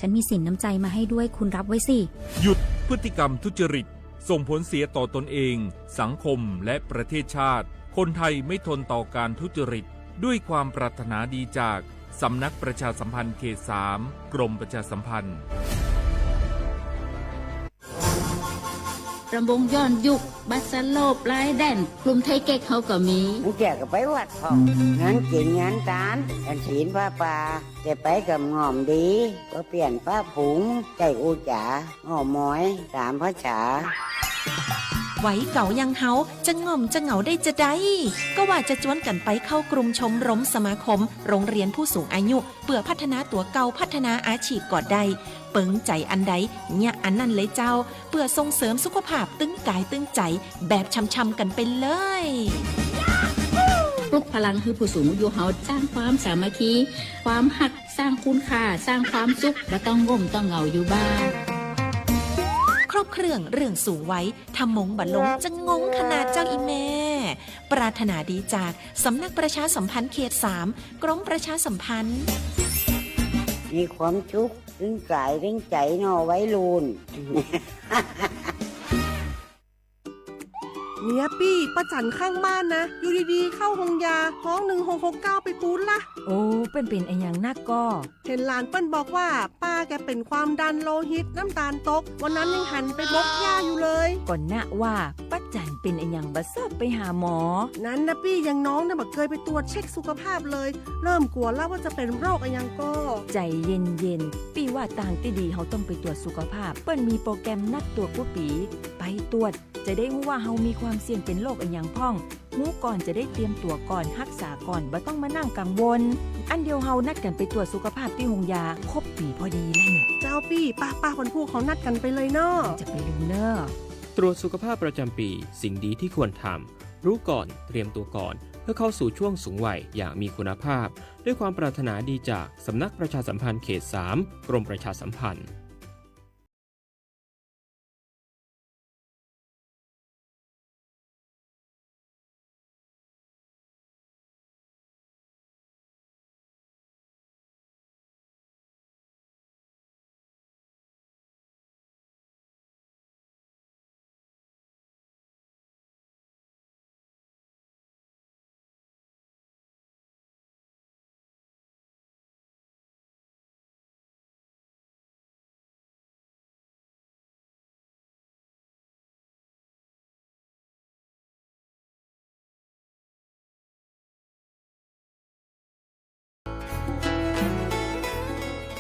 ฉันมีสินน้ำใจมาให้ด้วย คุณรับไว้สิ หยุดพฤติกรรมทุจริต ส่งผลเสียต่อตนเอง สังคม และประเทศชาติ คนไทยไม่ทนต่อการทุจริต ด้วยความปรารถนาดีจาก สำนักประชาสัมพันธ์เขตสาม กรมประชาสัมพันธ์ รำวงย้อนยุค บัสโลปลายแดน กลุ่มไทยเก๊กเฮาก็มี เสียก็ไปวัดพ่อง งานกินงานตาน กันศีลผ้าป่า แต่ไปกับง่อมดี ก็เปลี่ยนป้าผุง ใจอู้จ๋า อ้อมอย ตามภาษา ไหวเก่ายังเฮา จะง่อมจะเหงาได้จะใด ก็ว่าจะจวนกันไปเข้ากลุ่มชมรมสมาคม โรงเรียนผู้สูงอายุ เปื่อพัฒนาตั๋วเก่า พัฒนาอาชีพก็ได้ เปิงใจ๋อันใด เยียะอันนั้นเลยเจ้า เปื่อส่งเสริมสุขภาพตึงกายตึงใจ๋ แบบช่ำๆ กันไปเลย ปลุกพลังหื้อผู้สูงอายุเฮา สร้างความสามัคคี ความฮัก สร้างคุณค่า สร้างความสุข บ่ต้องง่มต้องเหงาอยู่บ้าน ครบเครื่องเรื่องสูงวัย ถ้ามงบ่ลง จะงงขนาดเจ้าอีแม่ ปรารถนาดีจาก สำนักประชาสัมพันธ์เขตสาม กรมประชาสัมพันธ์ มีความสุข ตึงกายตึงใจ๋เนาะ วัยรุ่น เนี่ยปี้ ป้าจั๋นข้างบ้านนะ อยู่ดีๆ เข้าโฮงยา ฮ้อง หนึ่งหกหกเก้า ไปปู๊ดละ โอ้ เปิ้นเป๋นอะหยังนักก่อ เห็นหลานเปิ้นบอกว่า ป้าแกเป็นความดันโลหิต น้ำตาลตก วันนั้นยังหันไปบกหญ้าอยู่เลย ก่อนนะว่า ป้าจั๋นเป๋นอะหยังบ่ซอบไปหาหมอ นั้นนะปี้ อย่างน้องเนี่ยบ่เกยไปตรวจเช็คสุขภาพเลย เริ่มกลัวแล้วว่าจะเป็นโรคอะหยังก่อ ใจ๋เย็นๆ ปี้ว่าตางตี้ดีเฮาต้องไปตรวจสุขภาพ เปิ้นมีโปรแกรมนัดตรวจกู้ปี ไปตรวจ จะได้ฮู้ว่าเฮามีความเสี่ยงเป็นโรคอะหยังพ่อง ฮู้ก่อนจะได้เตรียมตั๋วก่อน ฮักษาก่อน บ่ต้องมานั่งกังวล อันเดียวเฮานัดกั๋นไปตรวจสุขภาพตี้โฮงยา ครบปี๋พอดีแล้วเนี่ย เจ้าปี้ ป้าๆ วันพูกเฮานัดกั๋นไปเลยเนาะ จะไปลืมเน่อ ตรวจสุขภาพประจำปี สิ่งดีที่ควรทำ รู้ก่อน เตรียมตัวก่อน เพื่อเข้าสู่ช่วงสูงวัยอย่างมีคุณภาพ ด้วยความปรารถนาดีจาก สำนักประชาสัมพันธ์เขตสาม กรมประชาสัมพันธ์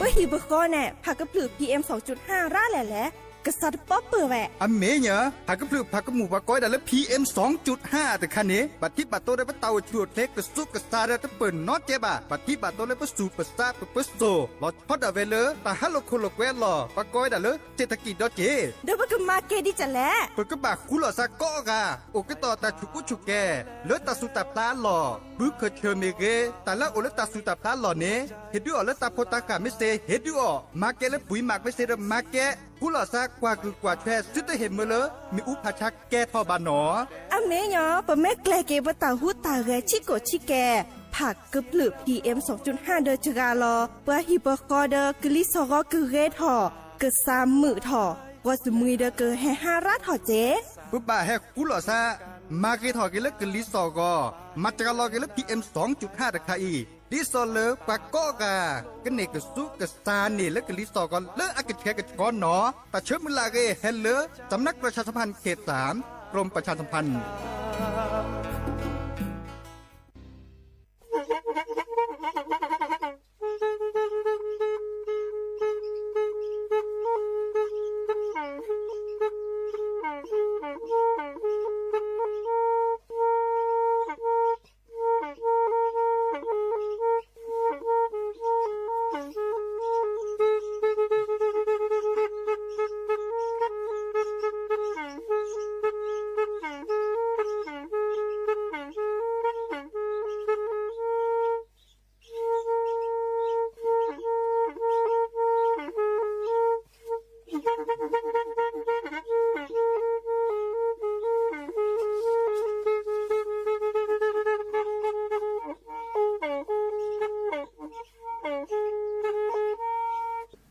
ပဟံၣ်ပဃီန့ၣ် ဖးကဖျၢၣ် PM สองจุดห้า ရၣ်လဲၣ်လဲၣ် ကစးတပီပၢၢ်ဝဲ အမ့ၢ်ညီ ဖးကဖျၢၣ်ဖးကမူၣ်ပှၤကိးဝဲဒၣ်လၢ PM สองจุดห้า တခါန့ၣ် ဘၣ်ထံးဘၣ်တီၤဒီးပတၢ်အိၣ်ဆူၣ်အိၣ်ချ့ ကစူးကစၢ်ဒီးတပၢၢ်နီတကဲဘၣ် ဘၣ်ထံးဘၣ်တီၤလၢပသူၣ်ပသးပပၢၤစိၣ် လီၤဆီဒၣ်ဝဲလၢ တၢ်ဟးလိာ်ခိၣ်လိာ်ကွဲအလီၢ် ပှၤကိးဝဲဒၣ်လၢ เศรษฐกิจ ဒီးက့ၤ ဒီးပကမၤကဲဒ်လဲၣ် ပကဘၣ်ဃူလိာ်သးကိးဂၤ အိၣ်ကတီၢ်တၢ်ဆူၣ်ကူဆူၣ်ကဲ လၢတၢ်သူၣ်တၢ်ဖျးအလီၢ် ဘုခၢၣ်ဆၢၣ်မ့ၢ်ဂ့ၤ တၢ်လၢအအိၣ်လၢတၢ်သူၣ်တၢ်ဖျးအလီၢ်န့ၣ် ဟ့ၣ်ဒုးအီၤလၢတၢ်ဖိတၢ်ဃၢ်မ့ၢ်စ့ၢ် ဟ့ၣ်ဒုးအီၤ မၤကဲလၢပှံၤမးမ့ၢ်စ့ၢ်ဒီးမၤကဲ ဃူလိာ်သးကွၢ်ကုၢ်ကွၢ်ဆွဲ သုတဟ့ၣ်မၢလၢ မ့ၣ်အူဖးဆါကဲထီၣ်ဘၣ်နီၤ အမ့ၢ်ညီ ပမ့ၢ်ကျဲၤက့ၤပတၢ်ဟူးတၢ်ဂဲၤဆံးကိာ်ဆံးကဲ ဖးကဖျၢၣ် PM สองจุดห้า ဒီးစှၤလီၤ ပှၤဟံၣ်ပဃီဒီးကလံၤစိးဂီၤကဂ့ၤထီၣ် ကစၢ်မုာ်ထီၣ် ဂီၢ်စမှံၤဒီးကဟဲဟါရၣ်ထီၣ်က့ၤ ပဘၣ်ဟဲဃူလိာ်သး မၤဂ့ၤထီၣ်က့ၤလၢကလံၤစိးဂီၤ မၤစှၤလီၤက့ၤလၢ PM สองจุดห้า တခါအံၤ ဒ်သိးလၢပှၤကိးဂၤ ကန့ၢ်ကစူးကစၢ်န့ၣ်လၢကလံၤစိးဂီၤလၢအကဆှဲကဆှီနီၤ တၢ်ဆၢမုၢ်လၢ်အဂ့ၢ်ဟဲလၢ สำนักประชาสัมพันธ์เขตสาม กรมประชาสัมพันธ์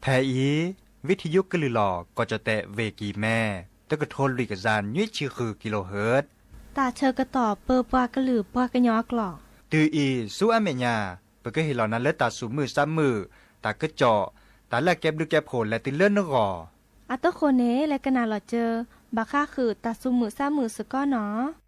ဖဲအံၤ ဝံထံယိကလုာ်လီၤ ကီၢ်ကၠီၣ်တဲၣ် ဝ့ၢ်ကံၤမဲ တကထိလွံၢ်ကယၤနွံဆံဃု kilohertz, တၢ်ဆၢကတီၢ်ပၢပှၤကလုာ်ပှၤကညီအကျိာ်, တုၤအံၤဆူအမဲာ်ညါ ပကဟ့ၣ်လီၤနၤလၢတၢ်သူၣ်မုာ်သးမုာ်, တၢ်ကစီၣ်, တၢ်လၢအကဲဘျုးကဲဖှိၣ်လဲၤတုၤလၢနဂီၢ်. အတဃိန့ၣ် လဲၤကနၣ်လီၤစၢၤ ဘၣ်ဃးဃုာ်တၢ်သူၣ်မုာ်သးမုာ်စ့ၢ်ကီးနီၤ.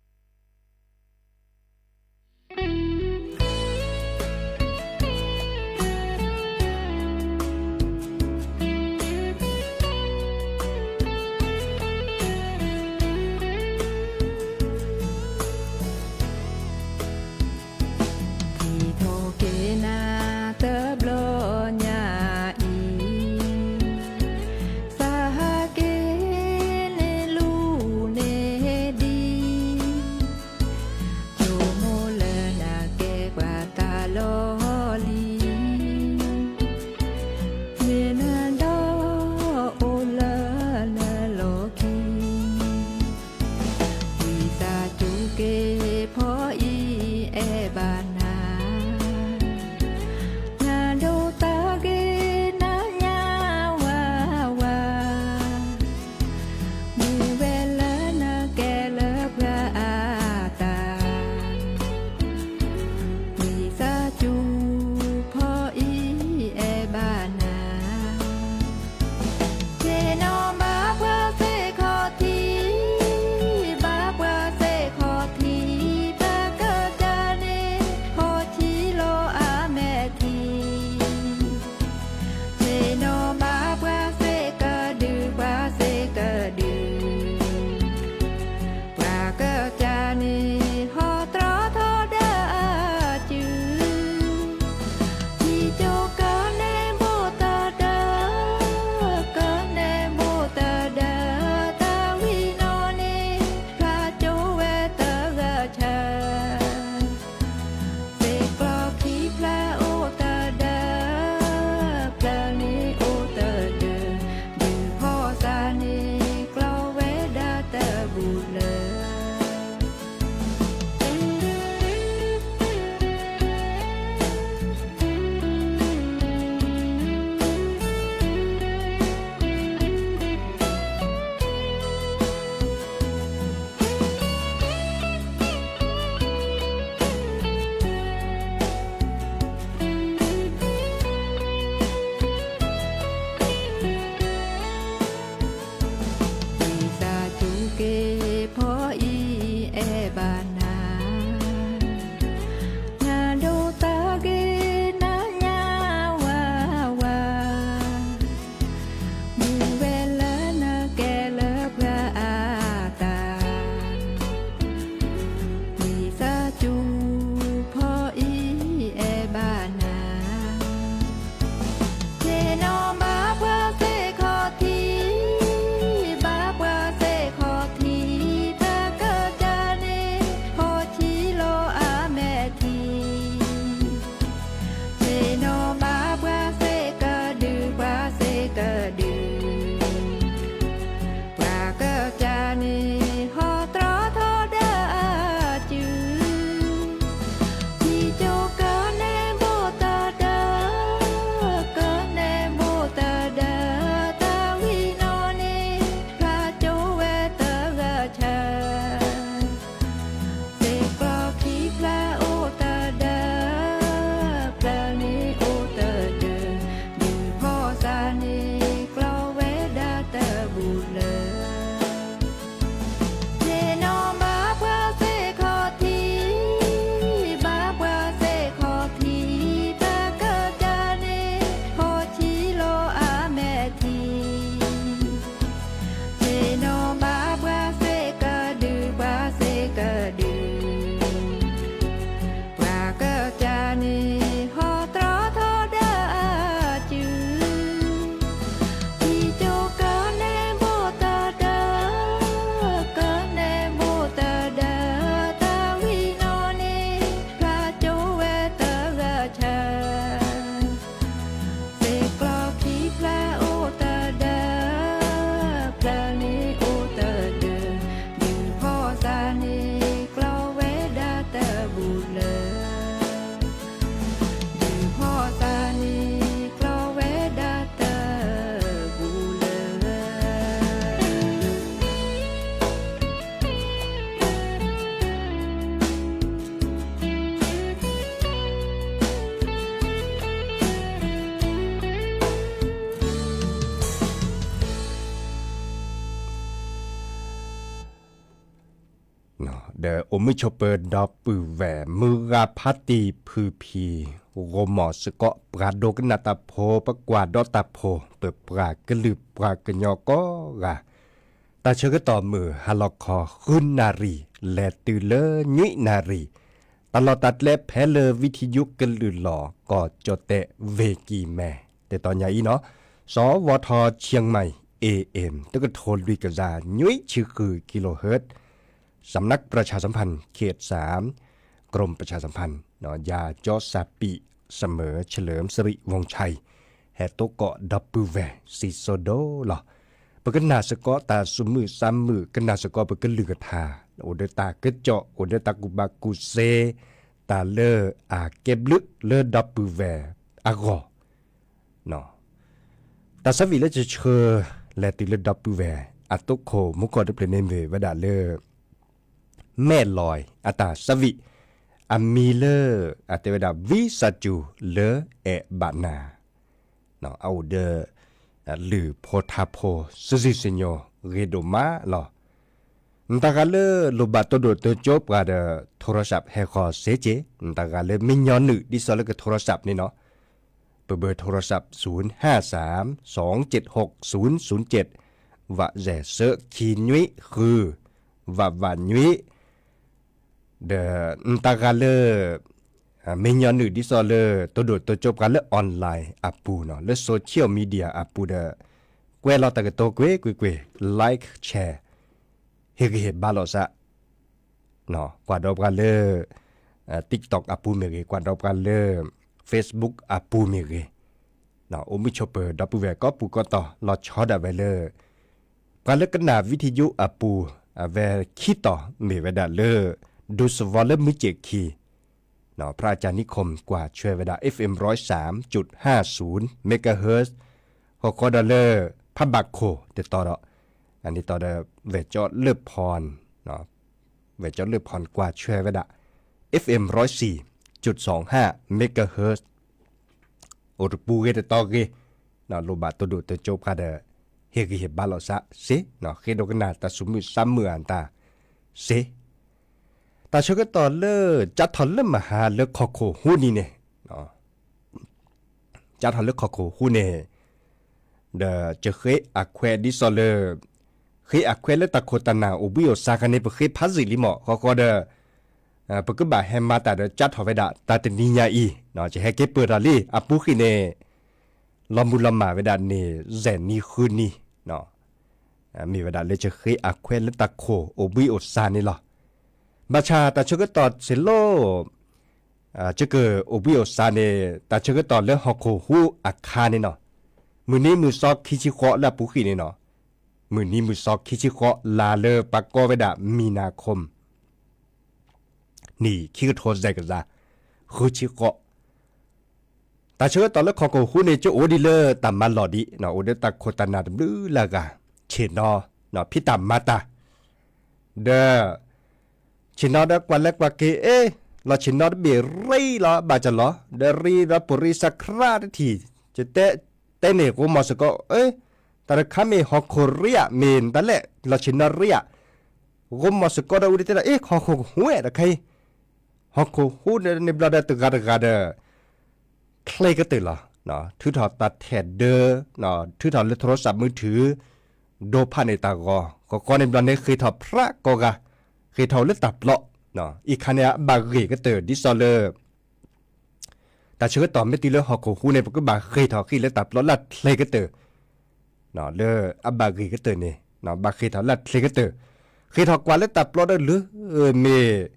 ဒီးအိၣ်မုာ်ဆိးပၢၤဒီပုၢ်ဝဲၢ် မုၢ်ဂၤဖါတံၢ်ဖုဖံ ဂီၤမီၢ်စ့ၢ်ကီး ပှၤဒိကနၣ်တၢ်ဖိ ပကွၢ်ဒီးတၢ်ဖိ ပပှၤကလုာ်ပှၤကညီကိးဂၤ, တၢ်ဆၢကတီၢ်မုၢ်ဟါလီၤခီ ဃုနၣ်ရံၣ် လဲၤတုၤလၢနွံနၣ်ရံၣ်, တၢ်လီၢ်တၢ်ကျဲဖဲလၢ ဝံထယုကလုၢ်လီၢ် ကီၢ်ကၠီၣ်တဲၣ် ဝ့ၢ်ကံၢ်မဲ, တတီၤညါအံၤနီၤ, စီၤဝီၤထီ เชียงใหม่ เอเอ็ม တကထိလွံၢ်ကယၤ နွံဆံဃု kilohertz, สำนักประชาสัมพันธ์เขตสาม กรมประชาสัมพันธ์ ยาจอสปี เสมอ เฉลิมสิริวงศ์ชัย ဟဲတိကိးဒီပုၢ်ဝဲၢ် စံၣ်စိၤဒိၣ်လီၤ. ပကနၣ်စ့ၢ်ကီးတၢ်သူၣ်မုာ်သးမုာ် ကနၣ်စ့ၢ်ကီးပကလုၢ်ကထါ, အိၣ်ဒီးတၢ်ကစီၣ် အိၣ်ဒီးတၢ်ကူၣ်ဘၣ်ကူၣ်သ့, တၢ်လၢအကဲဘျုးလၢဒီပုၢ်ဝဲၢ်အဂီၢ် တၢ်ဆၢဝံၤလၢကဆှၢ လဲၤတုၤလၢဒီပုၢ်ဝဲၢ်အသုးခိၣ်မူကီၢ်တဖျၢၣ်န့ၣ်မ့ၢ်ဝဲဒၣ်လၢ မဲၢ်လီၤအတၢ်ဆၢဝံၤ, အမံၤလၢ အတဲဝဲဒၣ် ဝံစၢ်စူၤလၢအဲၣ်ဘၣ်နၤ, အအိၣ်ဒီး လုၢ်ဖိထါဖိ စုစုစညိ ဂ့ၤဒိၣ်မးလီၤ. နတၢ်ဂၤလၢလိၣ်ဘၣ်တိၢ်ဒိၣ်တိၢ်ကၠိပှၤဒီး โทรศัพท์ ဟဲဃီၤစ့ၢ်ကီး, နတၢ်ဂၤလၢမ့ၢ်ညီနုၢ် ဒ်သိးလၢက โทรศัพท์ န့ၣ်နီၤ, ပဘၢ โทรศัพท์ ศูนย์ห้าสาม สองเจ็ดหก ศูนย์ศูนย์เจ็ด ဝးစဲးဆၢခံနွံဃု ဝးဝးနွံ, ဒီးနတၢ်ဂၤလၢ မ့ၢ်ညီနုၢ်ဒ်သိးလၢ တိၢ်ဒိၣ်တိၢ်ကၠိပှၤလၢ online အပူၤနီၤ, လၢ social media အပူၤဒီး ကွဲးလီၤတၢ်ကတိၤကွ့ၢ်ကွ့ၢ်ကွ့ၢ် like share ဟ့ၣ်ဂံၢ်ဟ့ၣ်ဘါလိာ်သး ကွၢ်ဒီးပှၤလၢ TikTok အပူၤမ့ၢ်ဂ့ၤ, ကွၢ်ဒီးပှၤလၢ Facebook အပူၤမ့ၢ်ဂ့ၤ, အိၣ်မုာ်ဆိးပၢၤဒီပုၢ်ဝဲၢ်ကိးပူၤကိးတီၤ လီၤဆီဒၣ်ဝဲလၢ ပှၤလၢကနၣ် ဝံထယု အပူၤ အဝဲခံတီၤမ့ၢ်ဝဲဒၣ်လၢ ဒူသဝီလၢမုၢ်စ့ၣ်ခံ พระอาจารย์นิคม ကွၢ်ဆွဲဝဲဒၣ် FM ร้อยสามจุดห้าศูนย์ megahertz ဃီဃီဒီးလၢ ဖးဘၣ်ခိၣ်တတီၤဒီး အန့ၣ်တီၤဒီး ဝဲၢ်ကၠီလၢၢ်ဖီၣ် ဝဲၢ်ကၠီလၢၢ်ဖီၣ်ကွၢ်ဆွဲဝဲဒၣ် FM ร้อยสี่จุดสองห้า megahertz အိၣ်တပူၤဂ့ၤတတီၤဂ့ၤ, လိၣ်ဘၣ်တိၢ်ဒိၣ်တိၢ်ကၠိပှၤဒီး ဟ့ၣ်ဂံၢ်ဟ့ၣ်ဘါလိာ်သးစ့ၢ်, ဃ့ဒိကနၣ်တၢ်သူၣ်မုာ်သးမုာ်အတၢ်စ့ၢ်, တၢ်ဆၢကတီၢ်လၢ ကၠါထီၣ်လၢမဟါလၢခီၣ်ခိၣ်ဟူနံၤန့ၣ် ကၠါထီၣ်လၢခီၣ်ခိၣ်ဟူန့ၣ် ဒီးကဃ့အခွဲးဒ်သိးလၢ ဃ့အခွဲးလၢတၢ်ခိၣ်တၢ်နၢ်အိၣ်ဘှံးအိၣ်သါခါန့ၣ် ပဃ့ဖးစ့ၢ်လံမး, ဃီဃီဒီး ပကဘၣ်ဟဲမၤတၢ်ဒီးကၠါထီၣ်ဝဲဒၣ် တၢ်တနံၤညါအံၤ ယဟဲက့ၤပၢၢ်ထီၣ်လံ အပူၤဃံန့ၣ် လီၤမုၢ်လီၤမၢ်ဝဲဒၣ်န့ၣ် စဲးနံၤဃုနံၤ မ့ၢ်ဝဲဒၣ်လၢကဃ့အခွဲးလၢတၢ်ခိၣ်အိၣ်ဘှံးအိၣ်သါန့ၣ်လီၤ. ဘၣ်ဆၣ်တၢ်ဆၢကတီၢ်စ့ၢ်လီၤ ကကအိၣ်ဘှံးအိၣ်သါန့ၣ် တၢ်ဆၢကတီၢ်လၢဟီၣ်ခိၣ်ဟူအခါန့ၣ်နီၤ, မုၢ်နံၤမုၢ်သီခံဆံဃိးလၢအပူၤဃံန့ၣ်နီၤ, မုၢ်နံၤမုၢ်သီခံဆံဃိး လါလၢပှၤကိးဝဲဒၣ် မံၤနၤခိၣ် နံၣ်ခံကထိစဲးကယၤ ဃုဆံဃိး တၢ်ဆၢကတီၢ်လၢခီၣ်ခိၣ်ဟူန့ၣ် ကအိၣ်ဒံးလၢတၢ်မၤလီၢ်ဒံး, အိၣ်ဒီးတၢ်ခိၣ်တၢ်နၢ်တဘျုးလၢအဂၤ, ဆ့ၣ်နီၤ ဖံးတၢ်မၤတၢ်, ဒီး ဆ့ၣ်နီၤဒီးကွၢ်လဲၤကွၢ်က့ၤ အ့ လီၤဆ့ၣ်နီၤတဘ့ၣ်ရံလီၤ ဘၣ်ကလီၤ ဒီးရံဒီးပူၤရံစးခရၣ်တထံၣ်, ယတဲ တဲန့ၣ် ဂိမီၤစ့ၢ်ကီး အ့ တၢ်တခါမ့ၢ်ဟီၣ်ခိၣ်ရံဧါ မ့ၢ်တၢ်လဲၣ် လီၤဆ့ၣ်နီၤရံဧါ, ဂိမီၤစ့ၢ်ကီးဒီးအူဒံးတဲဒီး အ့ ဟီၣ်ခိၣ်ဟူဝဲတခါအံၤ ဟီၣ်ခိၣ်ဟူန့ၣ်ဘျီဒီးတဂၤတဂၤဒီး ချ့ကတၢၢ်လီၤ, ထုးထီၣ်တၢ်ထဲၣ်ဒၢ, ထုးထီၣ်လၢ โทรศัพท์มือถือ ဒိဖးန့ၢ်တၢ်ဂီၤ, ဃီဃီန့ၣ်ဘျီန့ၣ် ဃ့ၢ်ထီၣ်ဖြးကိးဂၤ, ဃ့ၢ်ထီၣ်လၢတၢ်ပျီ, အံၤခါန့ၣ် အဘၣ်ဂ့ၢ်ကတၢၢ် ဒ်သိးလၢ တၢ်ဆၢကတီၢ်မ့ၢ်တုၤလၢဟီၣ်ခိၣ်ဟူန့ၣ် ပကဘၣ်ဃ့ၢ်ထီၣ်ဃံလၢတၢ်ပျီလၢချ့ကတၢၢ်, လၢအဘၣ်ဂ့ၢ်ကတၢၢ်န့ၣ် ဘၣ်ဃ့ၢ်ထီၣ်လၢချ့ကတၢၢ်, ဃ့ၢ်ထီၣ်ကွၢ်လၢတၢ်ပျီဒီးလၢ မ့ၢ်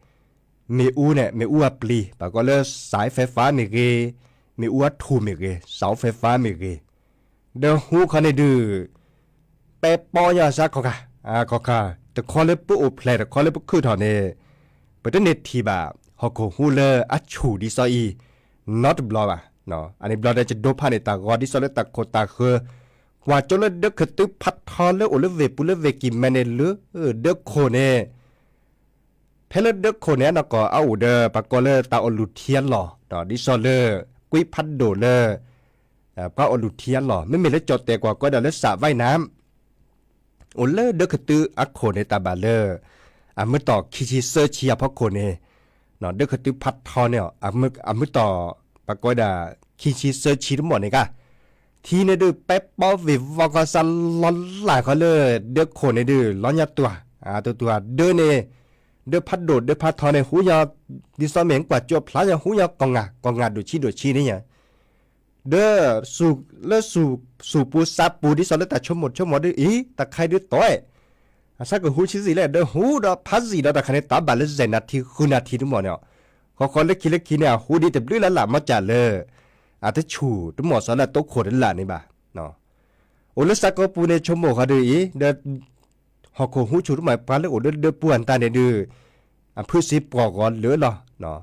မ့ၣ်အူန့ၣ် မ့ၣ်အူအပျံၤ ပှၤကိးလၢ สายไฟฟ้า မ့ၢ်ဂ့ၤ, မ့ၣ်အူအထူၣ်မ့ၢ်ဂ့ၤ, เสาไฟฟ้า မ့ၢ်ဂ့ၤ, ဒီးဟူခီန့ၣ်ဒုး ပဲပီညီအစးခီခါ, ခီခါ, တခီလၢပအိၣ်ဖျဲၣ် တခီလၢပခုၣ်ထီၣ်န့ၣ် ပတန့ၢ်ထံၣ်ဘၣ် ဟီၣ်ခိၣ်ဟူလၢအဆူၣ်ဒ်သိးအံၤ နီတဘျီဘၣ်, အန့ၣ်ဘျီဒီး ကဒိဖးန့ၢ်တၢ်ဂီၤဒ်သိးလၢတၢ်ခိၣ်တၢ်ဃၢၤ, ကွၢ်ကၠိလၢဒၢခၢၣ်သုးဖးထီလၢအိၣ်လၢဝ့ၢ်ပူၤလၢဝ့ၢ်ကံၢ်မဲန့ၣ်လၢ ဒၢခိၣ်န့ၣ် ဖဲလၢဒၢခိၣ်န့ၣ် အနီၢ်ကီၢ်အအိၣ်ဒီး ပှၤကိးလၢတၢ်အိၣ်လူၢ်ထံအလီၢ်, ဒ်သိးလၢ ကွံဖးဒိၣ်လၢ ပှၤအိၣ်လူၢ်ထံအလီၢ်, မ့မ့ၢ်လၢကၠီၣ်တဲာ်ကွၢ်ကိးဒၣ်လၢ สระว่ายน้ำ အိၣ်လၢဒၢခၢၣ်သုးအခိၣ်န့ၣ် တၢ်ဘၣ်လၢ အမုၢ်တီၤခံဆံသၢဆံအဖီခိၣ်န့ၣ် ဒၢခၢၣ်သုဖးထီန့ၣ် အမုၢ်တီၤ ပှၤကိးဝဲဒၣ် ခံဆံသၢဆံတမီၢ်န့ၣ်ကါ ထံန့ၣ်ဒုး ပဲပီဝ့ၢ်ဘီကီၢ်စၢ်လီၤလၢ်ဃီလၢ ဒၢခိၣ်န့ၣ်ဒုး လီၤညါတွၤ တတွၤဒၢန့ၣ် ဒၢဖးဒိၣ်ဒၢဖးထီန့ၣ် ဟူညီ ဒ်သိးမ့ၢ်ကွၢ်ကၠိဖျါညီ ဟူညီကီၢ်ငါ ကီၢ်ငါဒိၣ်ဆံးဒိၣ်ဆံးန့ၣ်ညါ ဒီး လၢ စူၢ်ပူၤစးပူၤ ဒ်သိးလၢတၢ်ဆိကမိၣ်ဆိကမိၣ်ဒ်အံၤ တၢ်ခါဒ်သိး အစးကဟူဆံးစံးလဲၣ် ဒီးဟူဒီးဖးစံာ်ဒီးတၢ်ခါန့ၣ် တၢ်ဘၣ်လၢစဲးနၣ်ထံဃုနၣ်ထံတမီၢ်န့ၣ် ဃီဃီလၢခံလၢခံန့ၣ် အဟူဒ်တဘျုးလၢ်လၢ်မီၢ်ကၢ်လၢ အတဆူၣ်တမီၢ်စီလၢတိခိၣ်တလၢ်န့ၣ်ဘၣ်. အိၣ်လၢစးကပူၤန့ၣ် ဆိကမိၣ်ဃီဒ်အံၤ ဒီး ဟီၣ်ခိၣ်ဟူဆူၣ်တမီၢ် ပှၤလၢအိၣ်လၢဒၢပူၤအတၢ်န့ၣ်ဒုး အဖုစ့ပှီၢ်ဂီၤလၢလီၤ.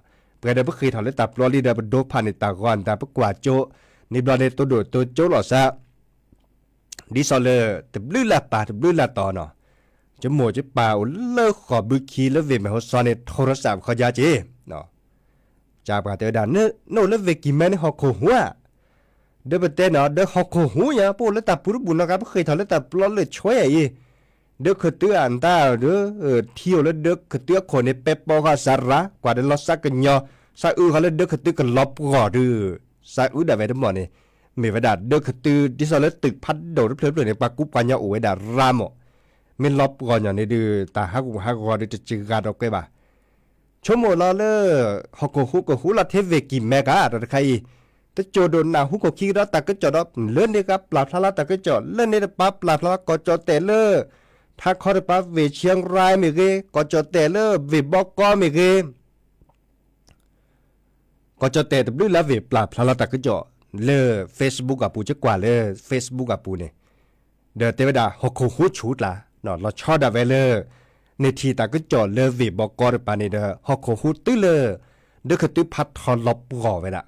ပှဲၤဒီးပဃ့ၢ်ထီၣ်လၢတၢ်ပျီလံဒီး ပဒိဖးန့ၣ်တၢ်ဂီၤအတၢ်ပကွၢ်ကၠိ န့ၣ်ဘျီန့ၣ် တိၢ်ဒိၣ်တိၢ်ကၠိလီၤစး ဒ်သိးလၢ တဘျုးလၢ်ပာ်တဘျုးလၢ်တီၤနီၤ, ကမိၣ်ကပာ်အိၣ်လၢဃိာ်ဘုခံလၢဝ့ၢ်မဲာ်ဟိစီန့ၣ် ထိရစးပခီကၠါက့ၤ, ကပှၤတဲဝဲဒၣ် နအိၣ်လၢဝ့ၢ်ကံၢ်မဲန့ၣ်ဟီၣ်ခိၣ်ဟူဧါ, ဒီးပတဲနီၤ ဒီးဟီၣ်ခိၣ်ဟူညါ ပအိၣ်လၢတၢ်ပူၤတဘူၣ်နီၤ ကပဃ့ၢ်ထီၣ်လၢတၢ်ပျီလၢဆွဲအံၤ ဒၢခၢၣ်သုအတၢ်ဒီး ထံအိၣ်လၢဒၢခၢၣ်သုအခိၣ်န့ၣ် ပဲပီဃီစးရၤ ကွၢ်ဒီးလီၤစးကညီၤ စးအုဃီလၢဒၢခၢၣ်သုကလီၤပှီၢ်ဒုး စးအုဒၣ်ဝဲတမီၢ်န့ၣ် မ့ၢ်ဝဲဒၣ်ဒၢခၢၣ်သု ဒ်သိးလၢသုးဖးဒိၣ်တဖျၢၣ်ဖျၢၣ်န့ၣ် ပှၤကူပှၤညီအိၣ်ဝဲဒၣ်ရၤမး, မ့ၢ်လီၤပှီၢ်ညီၣ်န့ၣ်ဒုး တၢ်ဟးဂူာ်ဟးဂီၤဒုးတစှၤဒီးကွဲးဘၣ် ဆိကမိၣ်လီၤလၢ ဟီၣ်ခိၣ်ဟူကဟူလီၤထဲဝ့ၢ်ကံၢ်မဲကါ ဒီးတခါအံၤ တစိၢ်ဒိၣ်နၢ်ဟူခိၣ်ခံကဒီးတၢ်ကစီၣ်ဒီး လၢန့ၣ်ကပာ်ဖျါလၢတၢ်ကစီၣ် လၢန့ၣ်တပာ်ဖျါလၢကီၢ်ကၠီၣ်တဲၣ်လၢ ထါခီတပၤဝ့ၢ်ဆံရါမ့ၢ်ဂ့ၤ ကီၢ်ကၠီၣ်တဲၣ်လၢဝ့ၢ်ဘီကီမ့ၢ်ဂ့ၤ ကီၢ်ကၠီၣ်တဲၣ်တဘျုးလၢ်ဝ့ၢ်ပာ်ဖျါလီၤတၢ်ကစီၣ် လၢ Facebook အပူၤ ကကွၢ်လၢ Facebook အပူၤန့ၣ် ဒီးတဲဝဲဒၣ်ဟီၣ်ခိၣ်ဟူဆူၣ်တၢ် လီၤဆီဒၣ်ဝဲလၢ န့ၢ်ထံၣ်တၢ်ကစီၣ်လၢဝ့ၢ်ဘီကီတပၤန့ၣ်ဒီး ဟီၣ်ခိၣ်ဟူတုၤလၢ ဒၢခၢၣ်သုဖးထီလီၤပှီၢ်ဝဲဒၣ်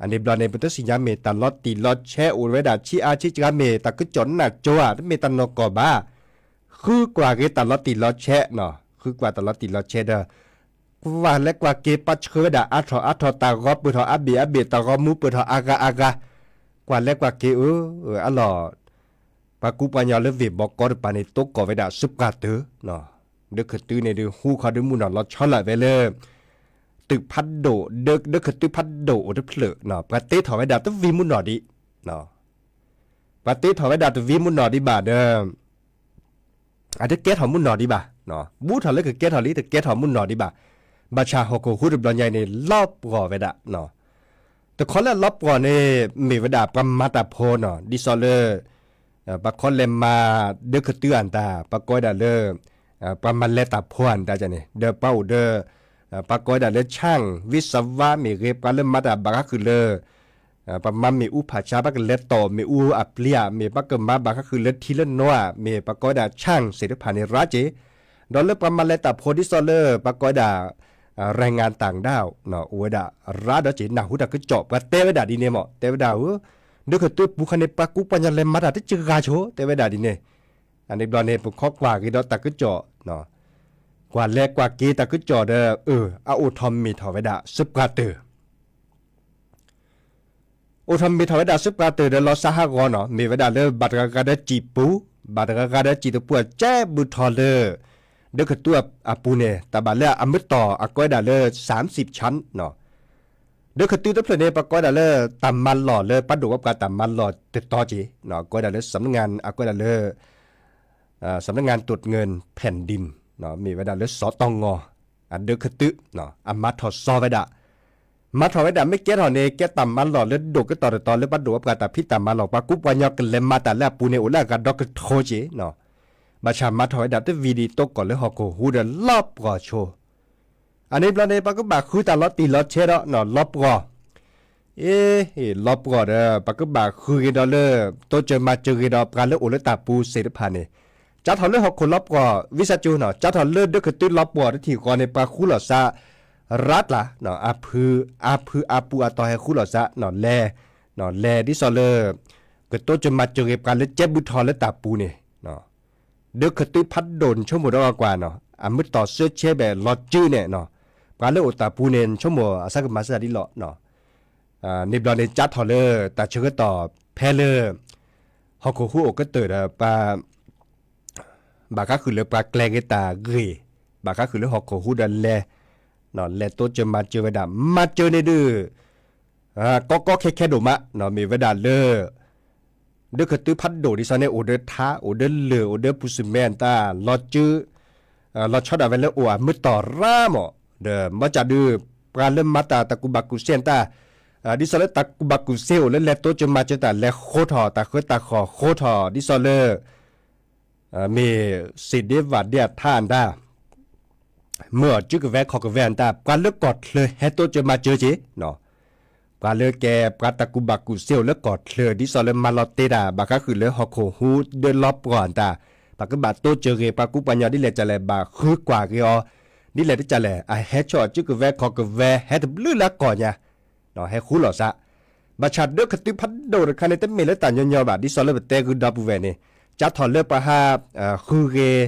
အန့ၣ်ဘျီန့ၣ် ပတသ့ၣ်ညါမ့ၢ်တၢ်လီၤတံၢ်လီၤဆဲးအိၣ်ဝဲဒၣ်ဆံးအါဆံးစှၤ မ့ၢ်တၢ်ကစီၣ်နးကၠိဧါ တမ့ၢ်တၢ်နီၢ်ကီၢ်ဘၣ်, ဃုကွၢ်က့ၤတၢ်လီၤတံၢ်လီၤဆဲး, ဃုကွၢ်တၢ်လီၤတံၢ်လီၤဆဲးဒီး ကွၢ်လဲၤကွၢ်က့ၤပာ်ဆှၢဝဲဒၣ်အါထီၣ်အါထီၣ် တၢ်ဂီၤပၢၢ်ထီၣ်အါဘ့ၣ်အါဘ့ၣ် တၢ်ဂီၤမူပၢၢ်ထီၣ်အါဂၤအါဂၤ, ကွၢ်လဲၤကွၢ်က့ၤအၢ အလီၢ် ပှၤကူပှၤညီလၢဝ့ၢ်ဘီကီတပၤန့ၣ် တိကိးဝဲဒၣ်စုပှၤတၢၢ်, ဒၢခၢၣ်သုန့ၣ်ဒုးဟူခီဒုးမုၢ်နီၢ်လီၤဆီလၢ်ဝဲလၢ သုးဖးဒိၣ် ဒၢခၢၣ်သုဖးဒိၣ်အိၣ်တဖျၢၣ် ပှၤတ့ထီၣ်ဝဲဒၣ်တဝံၤမုၢ်နီၢ်ဒံး, ပှၤတ့ထီၣ်ဝဲဒၣ်တဝံၤမုၢ်နီၢ်ဒံးဘၣ်ဒီး အတကဲထီၣ်မုၢ်နီၢ်ဒံးဘၣ်, ဘူးထီၣ်လၢကကဲထီၣ်လံ တကဲထီၣ်မုၢ်နီၢ်ဒံးဘၣ်, ဘၣ်ဆၣ်ဟီၣ်ခိၣ်ဟူတဘျီညါအံၤန့ၣ် လီၤပှီၢ်ဝဲဒၣ်, တခီလၢအလီၤပှီၢ်န့ၣ် မ့ၢ်ဝဲဒၣ်ပှၤမၤတၢ်ဖိနီၤ ဒ်သိးလၢ ပှၤခီလဲၤမၤဒၢခၢၣ်သုအတၢ် ပှၤကိးဝဲဒၣ်လၢ ပှၤမၤလဲၤတၢ်ဖိအတၢ်န့ၣ် ဒီးပှၤအိၣ်ဒီး ပှၤကိးဝဲဒၣ်လၢ ช่างวิศวะ မ့ၢ်ဂ့ၤ ပှၤလၢမၤတၢ်ဘၣ်ဃးဃုာ်လၢ ပှၤမၤမ့ၣ်အူဖးဆါ ပှၤကလဲၤတီၢ်မ့ၣ်အူအပျံၤဧါ မ့ၢ်ပှၤကမၤဘၣ်ဃးဃုာ်လၢထံလၢနိဧါ မ့ၢ်ပှၤကိးဝဲဒၣ် ช่าง သ့ၣ်တဖၣ်န့ၣ်ရၤက့ၤ, ဒီးလၢပှၤမၤလဲၤတၢ်ဖိဒ်သိးလၢ ပှၤကိးဝဲဒၣ် แรงงานต่างด้าว အိၣ်ဝဲဒၣ်ရၤဒီးက့ၤ နၢ်ဟူတၢ်ကစီၣ် ပှၤတဲဝဲဒၣ်ဒ်န့ၣ်မး တဲဝဲဒၣ်ဧၢ ဒၢခၢၣ်သုပူၤခါန့ၣ် ပှၤကူပှၤညီလဲၤမၤတၢ်တစှၤဆိ တဲဝဲဒၣ်ဒ်န့ၣ်, အန့ၣ်ဘျီန့ၣ် ပခီကွၢ်က့ၤဒီးတၢ်ကစီၣ် ကွၢ်လဲၤကွၢ်က့ၤတၢ်ကစီၣ်ဒီး အအိၣ်ထီၣ်မ့ၢ်ထီၣ်ဝဲဒၣ်စုပှၤတၢၢ် အိၣ်ထီၣ်မ့ၢ်ထီၣ်ဝဲဒၣ်စုပှၤတၢၢ်ဒီးလီၤစးဟးဂီၤနီၤ မ့ၢ်ဝဲဒၣ်လၢဘၣ်တဂၤဂၤဒီးစံၣ်ပူၤ, ဘၣ်တဂၤဂၤဒီးစံၣ်တပူၤအကဲဘူးထီၣ်လၢ ဒၢခၢၣ်သုအပူၤန့ၣ် တၢ်ဘၣ်လၢအမုၢ်တီၤအကိးဝဲဒၣ်လၢ สามสิบชั้น ဒၢခၢၣ်သုတဖျၢၣ်န့ၣ် ပှၤကိးဝဲဒၣ်လၢတၢ်မၤလီၢ်လၢပှၤဒိၣ်ပှၤပှၢ်တၢ်မၤလီၢ်တတီၤက့ၤ ကိးဝဲဒၣ်လၢ สำนักงาน အကိးဝဲဒၣ်လၢ สำนักงานตรวจเงินแผ่นดิน မ့ၢ်ဝဲဒၣ်လၢ สตง အဒၢခၢၣ်သု အမၤထီၣ်စီဝဲဒၣ် မၤထီၣ်ဝဲဒၣ်မ့ၢ်ကဲထီၣ်န့ၣ် ကဲတၢ်မၤလီၢ်လၢဒိၣ်ကတီၢ်တတီၤလၢပှၤဒိၣ်ပှၤပှၢ်တၢ်ဖံးတၢ်မၤလီၢ် ပှၤကူပှၤညီကလဲၤမၤတၢ်လၢအပူၤန့ၣ် အိၣ်လၢအဂၤဒီကထိက့ၤ ဘၣ်ဆၣ်မၤထီၣ်ဝဲဒၣ်တဝံၤဒံး တိကိးလၢဟီၣ်ခိၣ်ဟူဒီးလီၤပှီၢ်ဆိ အန့ၣ်ဘျီန့ၣ် ပှၤကဘၣ်ဃုတၢ်လီၤတံၢ်လီၤဆဲးဒီး လီၤပှီၢ် အ့ လီၤပှီၢ်ဒီး ပှၤကဘၣ်ဃုက့ၤဒီးလၢ တိစၢၤမၤစၢၤက့ၤဒီးပှၤလၢအိၣ်လၢတၢ်ပူၤသ့ၣ်တဖၣ်န့ၣ် ကၠါထီၣ်လၢဟီၣ်ခိၣ်လီၤပှီၢ် ဝံသးစူၤနီၤ ကၠါထီၣ်လၢဒၢခၢၣ်သုလီၤပှီၢ်တထံၣ်ဃီန့ၣ် ပှၤဃူလီၤစး ရးတလး အဖု အဖုအပူၤအတီၤဟဲဃူလီၤစး လဲၤ လဲၤဒ်သိးလၢ ကတိစၢၤမၤစၢၤက့ၤပှၤလၢကဲဘူးထီၣ်လၢတၢ်ပူၤန့ၣ် ဒၢခၢၣ်သုဖးဒိၣ်နဆိကမိၣ်ဒီးကွၢ်နီၤ အမုၢ်တီၤစၢဆဲဘၣ်လီၤစုန့ၣ်နီၤ ပှၤလၢအိၣ်တၢ်ပူၤန့ၣ် နဆိကမိၣ်အစၢကမၤစၢ်ဒ်လီၤ. န့ၣ်ဘျီန့ၣ် ကၠါထီၣ်လၢတၢ်ဆၢကတီၢ်ဖဲလၢ ဟီၣ်ခိၣ်ဟူအိၣ်ကတၢၢ်ဒီးပှၤ ဘၣ်ဃးဃုာ်လၢပှၤကျဲၤဂ့ၤတၢ်ဂ့ၢ်, ဘၣ်ဃးဃုာ်လၢဟီၣ်ခိၣ်ဟူဒီးလဲၤ, လဲၤတိစၢၤမၤစၢၤဝဲဒၣ်, မၤစၢၤန့ၣ်ဒုး ကီကီခဲခဲဒိၣ်မး, မ့ၢ်ဝဲဒၣ်လၢ ဒုးခတုဖးဒိၣ်ဒ်သိးန့ၣ် အိၣ်ဒီးထါ, အိၣ်ဒီးလၢၢ်, အိၣ်ဒီးပူၤစမဲအတၢ်လီၤစု, လီၤဆီဒၣ်ဝဲလၢအိၣ်အမုာ်တီၢ်ရၢမး, ဒီးမ့ၢ်ကဒုး ပှၤလၢမၤတၢ်တၢ်ကူၣ်ဘၣ်ကူၣ်သ့တၢ်, ဒ်သိးလၢတၢ်ကူၣ်ဘၣ်ကူၣ်သ့အိၣ်လၢလဲၤတိစၢၤမၤစၢၤတၢ်လဲၤဃိထီၣ် တၢ်ဃၢတၢ်ဃီၣ်ဃိထီၣ် ဒ်သိးလၢ မ့ၢ်စ့ၢ်ဒ့ဘၣ်ဒ့အထါအတၢ် မၢအီၤစုကဝဲၤခီၣ်ကဝဲၤအတၢ် ပှၤလၢကီၢ်ချၢဟဲတိစၢၤမၤစၢၤက့ၤ, ပှၤလၢကဲပှၤတၢ်ကူၣ်ဘၣ်ကူၣ်သ့အိၣ်လၢကီၢ်ချၢ ဒ်သိးလၢမၤလီၤတဲတၢ် ဘၣ်ဃးဃုာ်လၢဟီၣ်ခိၣ်ဟူဒီးလီၤပှီၢ်အတၢ်, ပှၤကဘၣ်တိစၢၤဂ့ၤ ပှၤကူပှၤညီဒ်လဲၣ်ကလဲၣ် ဘၣ်ဃုကွၢ်ဂ့ၤအီၤ, ဒ်လဲၣ်တကလဲၣ် အဟဲဆီၣ်အီၤစုကဝဲၤခီၣ်ကဝဲၤ ဟဲတဘျုးလၢကီၢ်ညါ ဟဲဃူလိာ်သး, ဘၣ်ဆၣ်ဒုးခတုဖးဒိၣ်တခါန့ၣ် တမ့ၢ်လၢတၢ်ညီညီဘၣ် ဒ်သိးလၢပတဲဂုာ်ဒီပုၢ်ဝဲၢ်န့ၣ်, ကၢထီၣ်လၢပှၤဟး ဃုဂ့ၤ,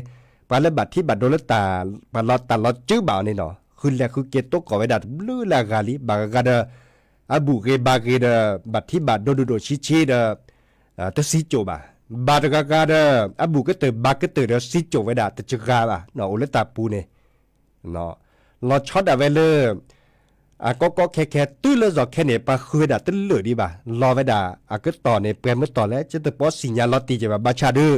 ပှၤလၢဘၣ်ထံဘၣ်ဒိလၢတၢ် ပှၤလီၤတၢ်လီၤစုဘၣ်အီၤန့ၣ်နီၤ ဃုလဲၤဃုက့ၤတိကိးဝဲဒၣ်တဘျုးလၢအဂၤလံ, ဘၣ်ဂၤဂၤဒီး အဘူၣ်ဂ့ၤဘါဂ့ၤဒီး ဘၣ်ထံဘၣ်ဒိဒိၣ်ဒိၣ်ဆံးဆံးဒီး တစံကၠိၣ်ဘၣ်, ဘၣ်တဂၤဂၤဒီး အဘူၣ်ကတၢၢ်ဘါကတၢၢ်ဒီးစံကၠိၣ်ဝဲဒၣ်တစှၤဘၣ် အိၣ်လၢတၢ်ပူၤန့ၣ် လီၤဆီဒၣ်ဝဲလၢ အကီကီခဲခဲတုၤလၢယီၤခဲန့ၣ် ပှၤဃုဝဲဒၣ်တလၢာ်ဒံးဘၣ်, လီၤဝဲဒၣ်အကတီၢ်န့ၣ် ပှဲၤမုၢ်တီၢ်လဲၣ် ကတပီစံၣ်ညါလီၤတံၢ်က့ၤဘၣ် ဘၣ်ဆၣ်ဒုး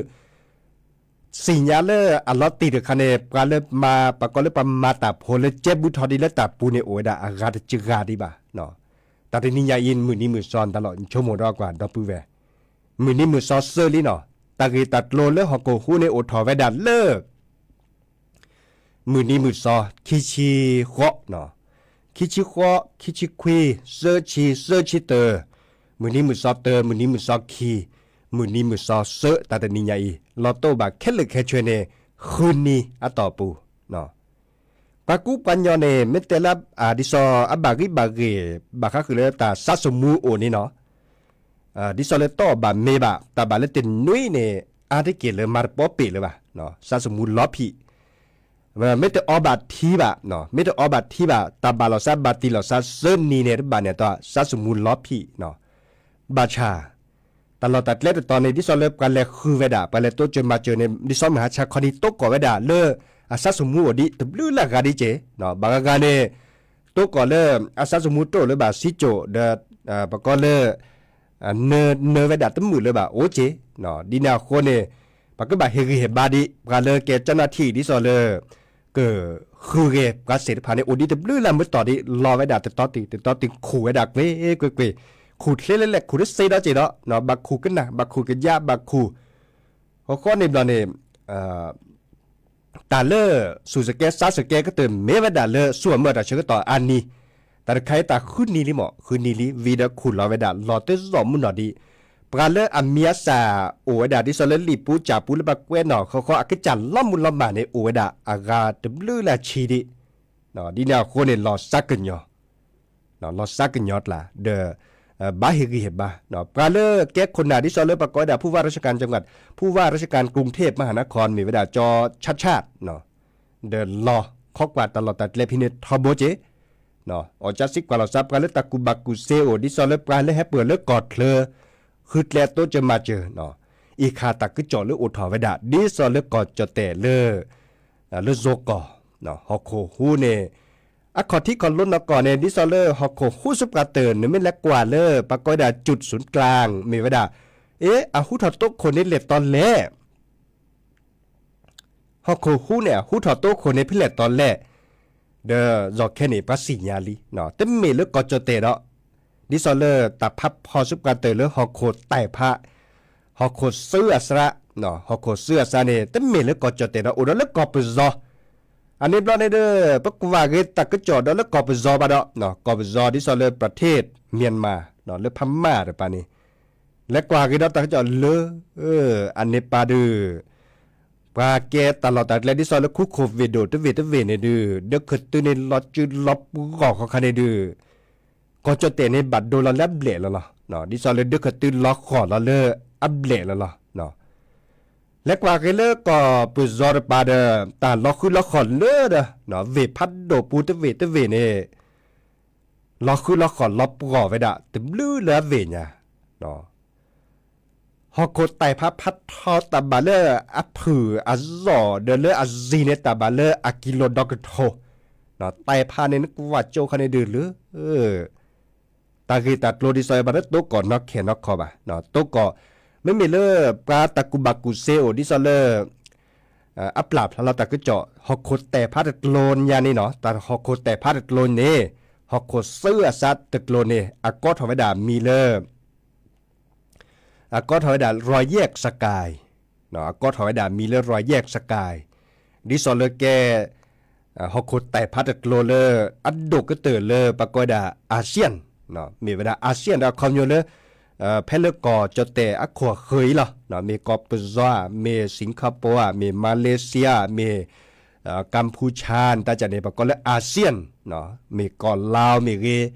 စံၣ်ညါလၢအလီၤတံၢ်တခါန့ၣ် ပှၤလၢမၤ ပှၤကီလၢပှၤမၤတၢ်ဖိလၢကဲဘူးထီၣ်ဒံးလၢတၢ်ပူၤန့ၣ် အိၣ်ဝဲဒၣ်အဂၤတစှၤဒံးဘၣ်, တၢ်တနံၤညါအံၤ မုၢ်နံၤမုၢ်စီၤတၢ်လီၤ ဆိကမိၣ်ဒီးကွၢ်ဒီပုၢ်ဝဲၢ်, မုၢ်နံၤမုၢ်စီၤစၢလံနီၤ, တၢ်ဂ့ၢ်တၢ်ကျိၤလၢဟီၣ်ခိၣ်ဟူန့ၣ်အိၣ်ထီၣ်ဝဲဒၣ်လၢ မုၢ်နံၤမုၢ်စီၤ ခံဆံဃိး, ခံဆံဃိး ခံဆံခွံ သၢဆံ သၢဆံတၢ, မုၢ်နံၤမုၢ်စီၤတၢ မုၢ်နံၤမုၢ်စီၤခံ, မုၢ်နံၤမုၢ်စီၤစၢ တၢ်တနံၤညါအံၤ လီၤတိၢ်ဘၣ်ခဲလၢာ်ခဲဆ့န့ၣ် ဃုနံၤအတီၢ်ပူၤ ပှၤကူပှၤညီန့ၣ် မ့ၢ်တဲလၢ ဒ်သိးအဘၣ်ဂံၢ်ဘၣ်ဂ့ၤ ဘၣ်ဃးဃုာ်လၢတၢ်စၢ်စမူအိၣ်န့ၣ်နီၤ, ဒ်သိးလၢတီၢ်ဘၣ်မ့ၢ်ဘၣ် တၢ်ဘၣ်လၢတနွံန့ၣ် အါတက့ၢ်လၢမၤတပီပ့ၢ်လၢၤဘၣ်, စၢ်စမူလီၤဖံး, မ့ၢ်တအီဘၣ်ထံဘၣ်, မ့ၢ်တအီဘၣ်ထံဘၣ် တၢ်ဘၣ်လီၤစၢ်ဘၣ်တံၢ်လီၤစၢ်သၢနံၤန့ၣ် တဘၣ်န့ၣ်အတီၢ် စၢ်စမူလီၤဖံး, ဘၣ်ဆၣ် တၢ်လီၢ်တၢ်ကျဲတတီၤန့ၣ် ဒ်သိးလၢပှၤလဲၤဃုဝဲဒၣ် ပှၤလဲၤတိစၢၤမၤစၢၤန့ၣ် ဒ်သိးမုၢ်ဟါဆါခီဒံး တိကိးဝဲဒၣ်လၢ အစၢ်စမူအိၣ်ဒံး တဘျုးလၢအဂၤဒံးက့ၢ်, ဘၣ်ဂၤဂၤန့ၣ် တိကိးလၢ အစၢ်စမူတအိၣ်လၢၤဘၣ်စံကၠိၣ်ဒီး ပကိးလၢ နၢဝဲဒၣ်တမုာ်လၢၤဘၣ်အိၣ်က့ၢ်, ဒ်န့ၣ်အဃိန့ၣ် ပကဘၣ်ဟ့ၣ်ဂံၢ်ဟ့ၣ်ဘါဒံး ပှၤလၢကဲကၠီနၢ်ထံၣ်ဒ်သိးလၢ ကဃုဂ့ၤပှၤသ့ၣ်တဖၣ်န့ၣ် အိၣ်ဒံးတဘျုးလၢမုၢ်တီၢ်ဒံး လီၤဝဲဒၣ်တတီတံၢ် တတီတံၢ်ခူၣ်ဝဲဒၣ်ကွ့ၢ်ကွ့ၢ်ကွ့ၢ်, ခူၣ်ချ့လဲၣ်လဲၣ် ခူၣ်တသ့ဒီးက့ၢ်ဒီး ဘၣ်ခူၣ်ကနၣ် ဘၣ်ခူၣ်ကယါ ဘၣ်ခူၣ် ဃီဃီန့ၣ်ဘျီန့ၣ် တၢ်လၢ စူၢ်စကဲစါစကဲကတၢၢ် မ့ၢ်ဝဲဒၣ်လၢဆူအမၢၢ်တၢ်ဆၢကတီၢ်အါနံၤ, တၢ်တခါအံၤတၢ်ဃုနံၤလံမး ဃုနံၤလံ ဝံၤဒီးခူၣ်လီၤဝဲဒၣ် လီၤတံၢ်လီၤမုၢ်နီၢ်ဒံး, ပှၤလၢအမံၤအသၣ်အိၣ်ဝဲဒၣ် ဒ်သိးလၢလံာ်ပူၤကၠၣ်ပူၤလၢပှၤကွဲးနီၣ်ဃီဃီ အကစၢ်လီၤမုၢ်လီၤမၢ်န့ၣ် အိၣ်ဝဲဒၣ်အဂၤတဘျုးလၢအဆံးဒံး, ဒ်န့ၣ်အဃိန့ၣ် လီၤစါကညီၤ လီၤစါကညီၤကျါ ဒီး ဘၣ်ဟ့ၣ်ဂံၢ်ဟ့ၣ်ဘါ, ပှၤလၢကဲခိၣ်နၢ်ဒ်သိးလၢပှၤကိးဝဲဒၣ် ผู้ว่าราชการจังหวัด ผู้ว่าราชการกรุงเทพมหานคร မ့ၢ်ဝဲဒၣ် ကၠီၣ်ဆၣ်ဆၣ် ဒီးလီၤခီကွၢ်တၢ်လီၢ်တၢ်ကျဲဖဲန့ၣ်ထီဘိက့ၢ်, အီၣ်ကၠၢစံကွၢ်လီၤစါ ပှၤလၢတၢ်ကူၣ်ဘၣ်ကူၣ်သ့အိၣ် ဒ်သိးလၢပှၤလၢဟဲပၢၢ်လၢကီၢ်ချၢ ဃုကျဲတိစၢၤမၤစၢၤ အံၤခါတၢ်ကစီၣ်လၢအိၣ်ထီၣ်ဝဲဒၣ် ဒ်သိးလၢကီၢ်ကၠီၣ်တဲၣ်လၢ လၢယိၤကီၢ် ဟီၣ်ခိၣ်ဟူန့ၣ် အခီၣ်ထံးခီၣ်လိနီၢ်ကီၢ်န့ၣ် ဒ်သိးလၢဟီၣ်ခိၣ်ဟူစ့ၢ်ကီးတၢၢ် နမ့ၢ်လဲၤကွၢ်လၢ ပှၤကိးဝဲဒၣ် จุดศูนย์กลาง မ့ၢ်ဝဲဒၣ် အ့ အဟူထီၣ်တိခိၣ်န့ၣ်လဲၤတီၤလဲၣ် ဟီၣ်ခိၣ်ဟူန့ၣ် အဟူထီၣ်တိခိၣ်န့ၣ် ဖဲလဲၣ်တီၤလဲၣ်, ဒီးယီၤခဲန့ၣ် ပှၤသ့ၣ်ညါလံ, တမ့ၢ်လၢကီၢ်ကၠီၣ်တဲၣ်ဒီး ဒ်သိးလၢတၢ်ဖးဖီစ့ၢ်ကီးတၢၢ်လၢဟီၣ်ခိၣ်တဲၢ်ဖး, ဟီၣ်ခိၣ်စၢအစါ, ဟီၣ်ခိၣ်စၢအစါန့ၣ် တမ့ၢ်လၢကီၢ်ကၠီၣ်တဲၣ်ဒီး အိၣ်ဒီးလၢကီၢ်ပယီၤ, အန့ၣ်ဘျီန့ၣ်ဒီး ပကွၢ်ဂ့ၤတၢ်ကစီၣ်ဒီးလၢကီၢ်ပယီၤဘၣ်ဒီး ကီၢ်ပယီၤဒ်သိးလၢ ประเทศเมียนมา လၢဖမၢ်တပၤန့ၣ် လဲၤကွၢ်ဂ့ၤဒီးတၢ်ကစီၣ်လၢ အန့ၣ်ပၤဒုး ပှၤကဲတၢ်လီၢ်တၢ်ကျဲ ဒ်သိးလၢခူခိၣ်ဝ့ၢ်ဒိၣ်တဝ့ၢ်တဝ့ၢ်န့ၣ်ဒုး ဒုးခတုန့ၣ်လီၤစုလီၤပှီၢ်ဃီခါန့ၣ်ဒုး ကီၢ်ကၠီၣ်တဲၣ်န့ၣ် ဘၣ်ဒိလီၤလၢအဘျဲၣ်လီၤလီၤ. ဒ်သိးလၢဒုးခတုလီၤဃီၣ်လီၤလၢအဘျဲၣ်လီၤလီၤ. လဲၤကွၢ်က့ၤလၢကီၢ်ပယီၤတပၤဒီး တၢ်လီၤဃုလီၤဃီၣ်လၢဒီး ဝ့ၢ်ဖးဒိၣ်ပူၤတဝ့ၢ်တဝ့ၢ်န့ၣ် လီၤဃုလီၤဃီၣ်လီၤပှီၢ်ဝဲဒၣ် တဘျုးလၢအဝ့ၢ်ညါ ဟီၣ် ဟီၣ်ခိၣ်တၢ်ဖးဖးထီတၢ်ဘၣ်လၢအဖုၣ်အလီၢ် ဒီးလၢအစံၣ်န့ၣ် တၢ်ဘၣ်လၢအကံလိၤဒီကထိ, တၢ်ဖးန့ၣ် နကွၢ်ကၠိခီန့ၣ်ဒုးလၢ တၢ်ဂ့ၢ်တၢ်ကျိၤဒ်သိးအံၤ ဘၣ်လၢတိကီၢ်နီၢ်ခဲနီၢ်ခီဘၣ်, တိကီၢ် မ့မ့ၢ်လၢ ပှၤတၢ်ကူၣ်ဘၣ်ကူၣ်စ့အိၣ်ဒ်သိးလၢ အပျၢ်ဖျါလီၤတၢ်ကစီၣ် ဟီၣ်ခိၣ်တၢ်ဖးတကျိၤညါန့ၣ်နီၤ, တၢ်ဟီၣ်ခိၣ်တၢ်ဖးတကျိၤန့ၣ် ဟီၣ်ခိၣ်စၢအစးတကျိၤန့ၣ် အကိးထီၣ်ဝဲဒၣ်မံၤလၢ အကိးထီၣ်ဝဲဒၣ် Royal Sky, အကိးထီၣ်ဝဲဒၣ်မံၤလၢ Royal Sky, ဒ်သိးလၢကဲ ဟီၣ်ခိၣ်တၢ်ဖးတကျိၤလၢ အဒိၣ်ကတၢၢ်လၢပကိးဝဲဒၣ် ASEAN, မ့ၢ်ဝဲဒၣ် ASEAN ဒီးအခီပညီလၢ ဖဲလၢကီၢ်ကၠီၣ်တဲၣ်အခိၣ်ဃၢၤအံၤလီၤ, မ့ၢ်ကီၢ်ပယီၤဧါ, မ့ၢ် Singapore ဧါ, မ့ၢ် Malaysia ဧါ, မ့ၢ် ကမ်ဖူချၣ် တၢ်ကန့ၣ် ပကိးလၢ ASEAN, မ့ၢ်ကီၢ်လၢမ့ၢ်ဂ့ၤ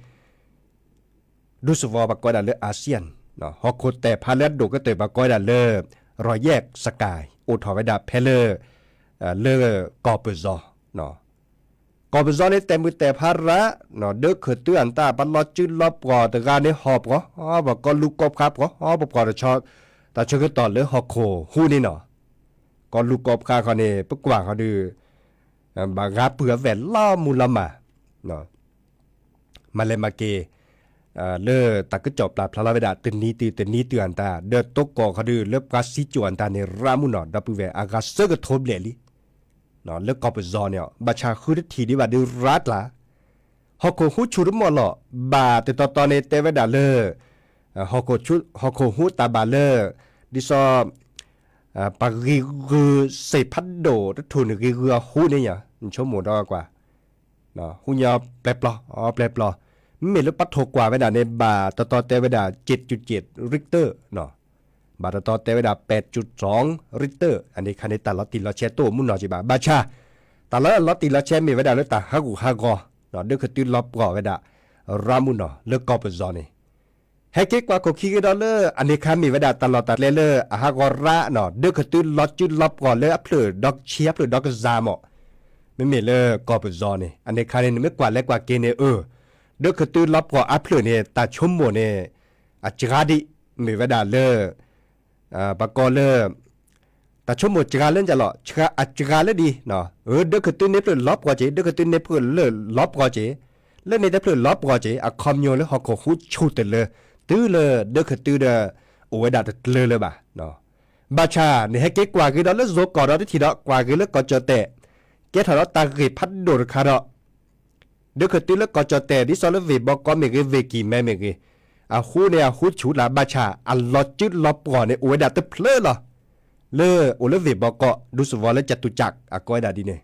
ဒူသဝီပှၤကိးဒၣ်လၢ ASEAN, ဟီၣ်ခိၣ်တၢ်ဖးလၢအဒိၣ်ကတၢၢ်ပှၤကိးဒၣ်လၢ Royal Sky အိၣ်ထီၣ်ဝဲဒၣ်ဖဲလၢ လၢကီၢ်ပယီၤ, ကီၢ်ပယီၤန့ၣ် တၢ်မုၢ်တၢ်ဖးရး, ဒၢခၢၣ်သုအတၢ်ပလီၤစုလီၤပှီၢ်တဂၤန့ၣ် ဟီၣ်ပှီၢ်, ပှၤကီၢ်လူၤကီၢ်ဖးပှီၢ်, ပှၤပှီၢ်တဆီ, တၢ်ဆၢကတီၢ်လၢဟီၣ်ခိၣ်ဟူးန့ၣ်နီၤ, ကီၢ်လူၤကီၢ်ဖးခီန့ၣ် ပကွၢ်ခီဒုး ဘၣ်ဂၤပုၢ်အဝဲၢ်လီၤမူလီၤမၢ်, မၤလဲၤမၤက့ၤ လၢတၢ်ကစီၣ်ပျၢ်ဖျါလီၤဝဲဒၣ် တနံၤတုၤတနံၤတုၤအတၢ် ဒီးတိကီၢ်ခီဒုး လၢပှၤစံကၠိၣ်အတၢ်န့ၣ် ရးမုၢ်နီၢ် ဒီပုၢ်ဝဲၢ် အဂၤဆၢကထိဘျဲၣ်လံ, လၢကီၢ်ပယီၤန့ၣ် ဘၣ်ဆၣ်ဃုတထံၣ်ဒံးဘၣ်ဒုးရးကျါ, ဟီၣ်ခိၣ်ဟူးဆူၣ်တမီၢ်လီၤ, ဘၣ်တတီၤတီၤန့ၣ် တဲဝဲဒၣ်လၢ ဟီၣ်ခိၣ်ဟူးတၢ်ဘၣ်လၢ ဒ်သိး ပှၤဂံၢ်ဂုာ်စ့ၢ်ဖးဒိၣ်တထူၣ်န့ၣ် ဂံၢ်ဂုာ်အဟူးန့ၣ်ညါ နဆိကမိၣ်ဒီးကွၢ် ဟူးညီပျဲပျီ ပျဲပျီ, မ့မ့ၢ်လၢပှၤထိၣ်ကွၢ်ဝဲဒၣ်န့ၣ် ဘၣ်တတီၤတဲဝဲဒၣ် เจ็ดจุดเจ็ด Richter, ဘၣ်တတီၤတဲဝဲဒၣ် แปดจุดสอง Richter, အန့ၣ်ခါန့ၣ် တၢ်လီၤတံၢ်လီၤဆဲးတအိၣ်မုၢ်နီၢ်က့ဘၣ်. ဘၣ်ဆၣ် တၢ်လီၤတံၢ်လီၤဆဲးမ့ၢ်ဝဲဒၣ်လၢတၢ်ဟးဂူာ်ဟးဂီၤ, ဒၢခၢၣ်သုလီၤပှီၢ်ဝဲဒၣ် ရးမုၢ်နီၢ်လၢကီၢ်ပယီၤန့ၣ် ဟဲက့ၤကွၢ်ခိၣ်ခံက့ၤဒီးလၢ အန့ၣ်ခါမ့ၢ်ဝဲဒၣ်တၢ်လီၢ်တၢ်ကျဲလၢအဟးဂီၤရးနီၤ, ဒၢခၢၣ်သုလီၤစုလီၤပှီၢ်လၢအဖျၢၣ်ဒီကဆံအဖျၢၣ်ဒီကစၢ်မး, မ့မ့ၢ်လၢကီၢ်ပယီၤန့ၣ် အန့ၣ်ခါန့ၣ် နမ့ၢ်ကွၢ်လဲၤကွၢ်က့ၤန့ၣ် အၢ ဒၢခၢၣ်သုလီၤပှီၢ်အဖျၢၣ်န့ၣ် တၢ်ဆိကမိၣ်န့ၣ် အစှၤဒံး မ့ၢ်ဝဲဒၣ်လၢ ပှၤကိးလၢ တၢ်ဆိကမိၣ်စှၤလၢန့ၣ်လီၤ, အစှၤလၢဒ် အၢ ဒၢခၢၣ်သုန့ၢ်ဖျၢၣ်လီၤပှီၢ်က့ၤ, ဒၢခၢၣ်သုန့ၢ်ဖျၢၣ်လီၤပှီၢ်က့ၤ, လၢန့ၣ်တဖျၢၣ်လီၤပှီၢ်က့ၤ အခီပညီလၢဟီၣ်ခိၣ်ဟူးဆူၣ်တလၢ တုၤလၢဒၢခၢၣ်သုဒီး အိၣ်ဝဲဒၣ်တကျၢၤလၢၤဘၣ်. ဘၣ်ဆၣ် နဟဲက့ၤကွၢ်က့ၤဒီးလၢယိၤကီၢ်ဒီးတထံၣ်ဒီး ကွၢ်က့ၤလၢကီၢ်ကၠီၣ်တဲၣ် ကဲထီၣ်ဒီးတၢ်ဂ့ၢ်ဖးဒိၣ်တခါဒီး ဒၢခၢၣ်သုလၢကီၢ်ကၠီၣ်တဲၣ် ဒ်သိးလၢဝ့ၢ်ဘီကီးမ့ၢ်ဂ့ၤ ဝ့ၢ်ကံၢ်မဲမ့ၢ်ဂ့ၤ, အဟူးန့ၣ်အဟူးဆူၣ်လၢၤ ဘၣ်ဆၣ် အလီၤစုလီၤပှီၢ်န့ၣ် အိၣ်ဝဲဒၣ်တဖျၢၣ်လီၤ. လၢအိၣ်လၢဝ့ၢ်ဘီကီး ဒူသဝီလၢ จตุจักร အကိးဝဲဒၣ်ဒ်န့ၣ်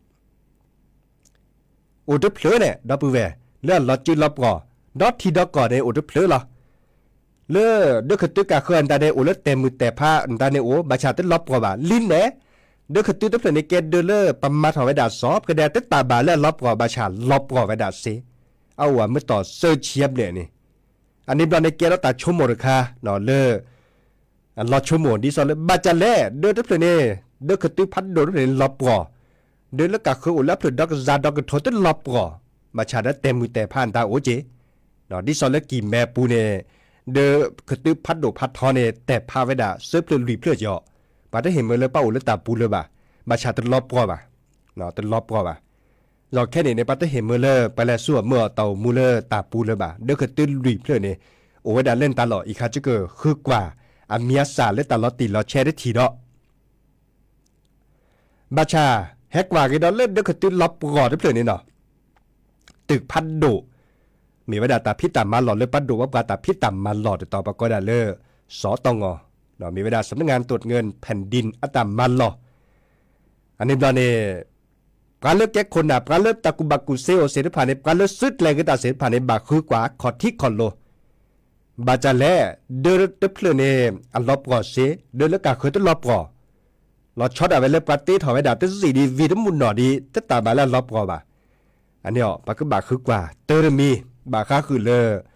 အိၣ်တဖျၢၣ်န့ၣ် ဒီပုၢ်ဝဲၢ် လၢအလီၤစုလီၤပှီၢ်, ဒီထံဒီကီၢ်န့ၣ် အိၣ်တဖျၢၣ်လီၤ. လၢဒၢခၢၣ်သုကၢ်ဃၢၤအတၢ်န့ၣ် အိၣ်လၢတၢ်မုၢ်တၢ်ဖးအတၢ်န့ၣ်အိၣ် ဘၣ်ဆၣ်တလီၤပှီၢ်ဘၣ်. လံာ်နဲၣ် ဒၢခၢၣ်သုတဖျၢၣ်န့ၣ် ကဲဒၢလၢပမၤထီၣ်ဝဲဒၣ်စီၤပကဒဲ တတၢ်ဘၣ်လၢအလီၤပှီၢ် ဘၣ်ဆၣ်လီၤပှီၢ်ဝဲဒၣ်စ့, အအိၣ်အမုၢ်တီၢ်သၢဆံဘျဲၣ်န့ၣ်, အန့ၣ်ဘျီန့ၣ် ကဲထီၣ်တၢ်ဆိကမိၣ်တခါ လၢ လီၤဆိကမိၣ်ဒ်သိးလၢ ဘၣ်တၢ်လဲၣ် ဒၢတဖျၢၣ်န့ၣ် ဒၢခၢၣ်သုဖးဒိၣ်တဖျၢၣ်န့ၣ်လီၤပှီၢ်, ဒၢလၢကၢ်ဃၢၤအိၣ်လၢအဖျၢၣ်ဒီကစၢ်ဒီကထိတလီၤပှီၢ်, ဘၣ်ဆၣ်ဒီးတၢ်မုၢ်တၢ်ဖးအတၢ်အိၣ်က့ၤ, ဒ်သိးလၢကံၢ်မဲပူၤန့ၣ် ဒၢခၢၣ်သုဖးဒိၣ်ဖးထီန့ၣ် တၢ်ဖးဝဲဒၣ်သၢဖျၢၣ်လွံၢ်ဖျၢၣ်က့ၤအီၤ, ပှၤတဟ့ၣ်မၢလၢပှၤအိၣ်လၢတၢ်ပူၤလၢၤဘၣ်, ဘၣ်ဆၣ်တလီၤပှီၢ်ဘၣ်, တလီၤပှီၢ်ဘၣ်. ဒီးခဲန့ၣ်န့ၣ် ပှၤတဟ့ၣ်မၢလၢ ပှၤလဲၤဆူအမၢအီၤတၢ်အိၣ်မူလၢတၢ်ပူၤလၢၤဘၣ်, ဒၢခၢၣ်သုလွံၢ်ဖျၢၣ်န့ၣ် အိၣ်ဝဲဒၣ်လၢနတၢ်လီၢ် အံၤခါကကဃုကွၢ် အမံၤအသၣ်လၢတၢ်လီၤတံၢ်လီၤဆဲးတထံၣ်ဒီး ဘၣ်ဆၣ် ဟဲကွၢ်က့ၤဒီးလၢဒၢခၢၣ်သုလီၤပှီၢ်တဖျၢၣ်န့ၣ်နီၤ, တုၣ်ဖးဒိၣ် မ့ၢ်ဝဲဒၣ်တၢ်ဖံးတၢ်မၤလီၢ်လၢပှၤဒိၣ်ဝဲပှၤတၢ်ဖံးတၢ်မၤလီၢ်တတီၤ ပှၤကိးဒၣ်လၢ စီၤတီၢ်ငီၢ်, မ့ၢ်ဝဲဒၣ် สำนักงานตรวจเงินแผ่นดิน အတၢ်မၤလီၢ်, အန့ၣ်ဘျီန့ၣ် ပှၤလၢကဲခိၣ်နၢ် ပှၤလၢတၢ်ကူၣ်ဘၣ်ကူၣ်စ့အိၣ်သ့ၣ်တဖၣ်န့ၣ် ပှၤလၢစုကျဲၤက့ၤတၢ်သ့ၣ်တဖၣ်န့ၣ် ဘၣ်ဃုကွၢ်ခီၣ်ထံးခီၣ်လိၤ, ဘၣ်တၢ်လဲၣ် ဒၢတဖျၢၣ်န့ၣ် အလီၤပှီၢ်စ့ ဒၢလၢကၢ်ဃၢၤတလီၤပှီၢ်, လီၤဆီဒၣ်ဝဲလၢပှၤတ့ထီၣ်ဝဲဒၣ်တစံၣ်ဒံး ဝံၤတမုၢ်နီၢ်ဒံး တတၢ်ဘၣ်လၢအလီၤပှီၢ်ဘၣ်. အန့ၣ်အီၤ ပကဘၣ်ဃုကွၢ် တၢတမံၤ ဘၣ်ဃးဃုာ်လၢ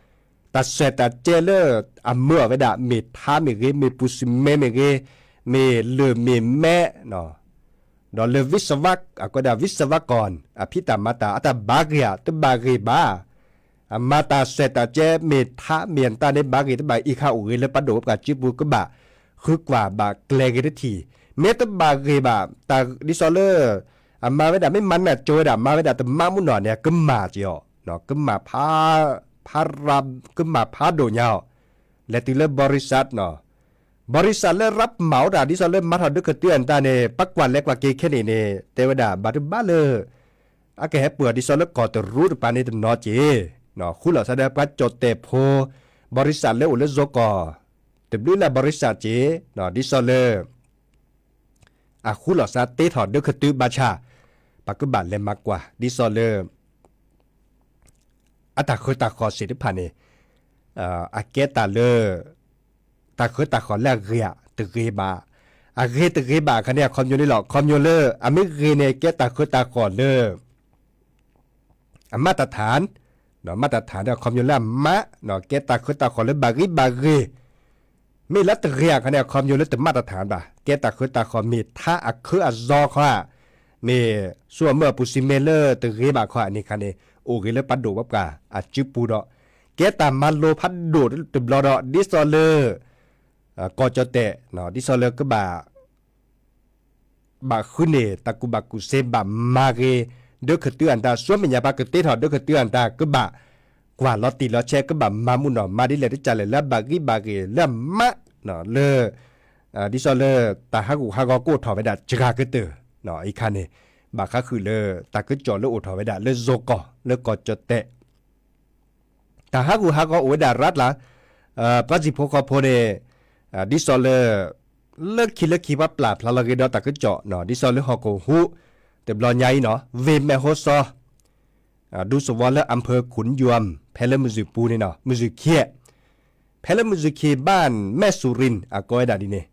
တၢ်စဲးတၢ်ကဲလၢအမၢအီၤဝဲဒၣ် မ့ၢ်ထါမ့ၢ်ဂ့ၤ မ့ၢ်ပူၤစံမဲမ့ၢ်ဂ့ၤ မ့ၢ်လၢၢ်မ့ၢ်မဲ ဒီးလၢ วิศวะ အကိးဒၣ် วิศวกร အဖံးတၢ်မၤတၢ် အတၢ်ဘၣ်ဂ့ၤဧါ တဘၣ်ဂ့ၤဘၣ်, အမၤတၢ်စဲးတၢ်ကဲ မ့ၢ်ထါမ့ၢ်အတၢ်န့ၣ် ဘၣ်ဂ့ၤတဘၣ် အံၤခါအိၣ်ဂ့ၤလၢပှၤဒိၣ်ဝဲပှၤစုပူၤ ကဘၣ် ဃုကွၢ်ဘၣ်ကျဲဂ့ၤတထံၣ်, မ့ၢ်တဘၣ်ဂ့ၤဘၣ်, တၢ်ဒ်သိးလၢ အမၤဝဲဒၣ် မ့ၢ်မၤနၢၤကၠိဝဲဒၣ် မၤဝဲဒၣ်တမးမုၢ်နီၢ်န့ၣ် ကမၣ်က့ၤအီၤ, ကမၣ်ဖး ဖးရၤ ကမၣ်ဖးဒိၣ်ညါအီၤ, လဲၤတုၤလၢ บริษัท နီၤ, บริษัท လၢ รับเหมา တၢ် ဒ်သိးလၢမၤထီၣ်ဒၢခတုအတၢ်န့ၣ် ပှၤကွၢ်လဲၤကွၢ်က့ၤခဲန့ၣ်န့ၣ် တဲဝဲဒၣ် ဘၣ်တဘၣ်လၢ အကဟဲပၢၢ်ဒ်သိးလၢကီၢ်တရူးတပၤန့ၣ်တနီၤက့ၤ, ဃူလိာ်စးဒီးပှၤကၠီၣ်တဲၣ်ဖိ บริษัท လၢအိၣ်လၢယိၤကီၢ် တဘျုးလၢ บริษัท က့ၤ, ဒ်သိးလၢ အဃူလိာ်စးတ့ထီၣ်ဒၢခတုဘၣ်ဆၣ်, ပကဘၣ်လဲၤမၤကွၢ် ဒ်သိးလၢ အတၢ်ဃၢတၢ်ဃီၤစ့ၢ်တဖၣ်န့ၣ် အကဲတၢ်လၢ တၢ်ဃၢတၢ်ဃီၤလၢအဂ့ၤဧါ တဂ့ၤဘၣ်, အဂ့ၤတဂ့ၤဘၣ်အခါန့ၣ် အခီပညီန့ၣ်လီၤ. အခီပညီလၢ အမ့ၢ်ဂ့ၤန့ၣ် ကဲတၢ်ဃၢတၢ်ဃီၤလၢ အမၤတၢ်ထၣ်, မၤတၢ်ထၣ်ဒီး အခီပညီလၢအမး, ကဲတၢ်ဃၢတၢ်ဃီၤလၢဘၣ်ဂံၢ်ဘၣ်ဂ့ၤ, မ့ၢ်လၢတဂ့ၤအခါန့ၣ် အခီပညီလၢတမၤတၢ်ထၣ်ဘၣ်, ကဲတၢ်ဃၢတၢ်ဃီၤမ့ၢ်ထါအခၢအစီခီဧါ, မ့ၢ်စိအမၢအပူၤစံးမ့ၢ်လၢတဂ့ၤဘၣ်ခီဧါန့ၣ်ခါန့ၣ် အိၣ်ဂ့ၤလၢပှၤဒိၣ်ပှၤပှၢ်အစုပူၤဒီး ကဲတၢ်မၤလိဖးဒိၣ်တဘျီဒီး ဒ်သိးလၢ ကီၢ်ကၠီၣ်တဲၣ် ဒ်သိးလၢကဘၣ် ဘၣ်ဃုန့ၢ်တၢ်ကူၣ်ဘၣ်ကူၣ်စ့ဘၣ်မၤဂ့ၤ ဒၢခတုအတၢ် ဆူမဲာ်ညါပှၤကတ့ထီၣ်ဒၢခတုအတၢ် ကဘၣ်ကွၢ်လီၤတံၢ်လီၤဆဲး ကဘၣ်မၤမုၢ်နီၢ်မၤဒ်လဲၣ်တကးလဲၣ် လၢအဘၣ်ဂံၢ်ဘၣ်ဂ့ၤ လၢအမး လၢ ဒ်သိးလၢ တၢ်ဟးဂူာ်ဟးဂီၤကအိၣ်ထီၣ်ဝဲဒၣ်စှၤကတၢၢ် အံၤခါန့ၣ် ဘၣ်ဃးဃုာ်လၢ တၢ်ကစီၣ်လၢအိၣ်ထီၣ်ဝဲဒၣ်လၢယိၤကီၢ် လၢကီၢ်ကၠီၣ်တဲၣ် တၢ်ဟးဂူာ်ဟးဂီၤအိၣ်ဝဲဒၣ်ရးတလး, ပှၤစံၣ်ဖိဃီဖိန့ၣ် ဒ်သိးလၢ လၢခံလၢခံပှၤပျၢ်ဖျါလီၤဂ့ၤဒီးတၢ်ကစီၣ် ဒ်သိးလၢဟီၣ်ခိၣ်ဟူး တဘျီညါအံၤနီၤ ဝ့ၢ်မဲၢ်ဟီၣ်စီ ဒူသဝီလၢ อำเภอขุนยวม ဖဲလၢမုၢ်စူၣ်ပူၤန့ၣ်နီၤ မုၢ်စူၣ်ခံ ဖဲလၢမုၢ်စူၣ်ခံ บ้านแม่สุรินทร์ အကိးဝဲဒၣ်ဒ်န့ၣ်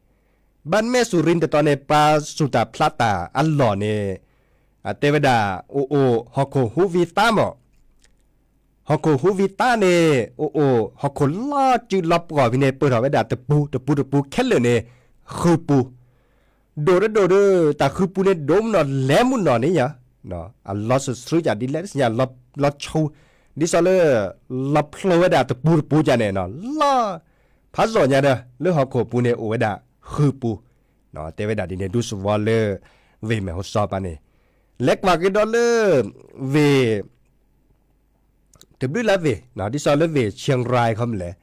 บ้านแม่สุรินทร์ တတီၤန့ၣ် ပှၤစူၢ်တၢ်ဖျးတၢ်အလီၢ်န့ၣ် တဲဝဲဒၣ် အိၣ်အိၣ် ဟီၣ်ခိၣ်ဟူးဝံသးမး ဟီၣ်ခိၣ်ဟူးဝံသးန့ၣ် အိၣ်အိၣ် ဟီၣ်ခိၣ်လီၤစုလီၤပှီၢ်ဖဲန့ၣ် ပၢၢ်ထီၣ်ဝဲဒၣ်တပူၤတပူၤတပူၤခဲလၢာ်န့ၣ် ဃုပူၤ ဒိၣ်တဒိၣ်ဒီး တၢ်ဃုပူၤန့ၣ်ဒိၣ်မးနီၤလဲၤမုၢ်နီၢ်န့ၣ်ယါ အလီၤစၢၤဆှုယါဒ်လဲၣ်တသ့ၣ်ညါ လီၤဆူ ဒ်သိးလၢ လီၤဖျိဝဲဒၣ်တပူၤတပူၤယါန့ၣ်နီၤ လီၤ ဖးစ့ၢ်ညါဒီး လၢဟီၣ်ခိၣ်ပူၤန့ၣ် အိၣ်ဝဲဒၣ်ဃုပူၤ တဲဝဲဒၣ်ဒ်န့ၣ် ဒူသဝီလၢ ဝ့ၢ်မဲၢ်ဟီၣ်စီပၤန့ၣ် လဲၤကွၢ်က့ၤဒီးလၢ ဝ့ၢ် တဘျုးလၢဝ့ၢ် ဒ်သိးလၢဝ့ၢ် เชียงราย ခီမလဲၣ်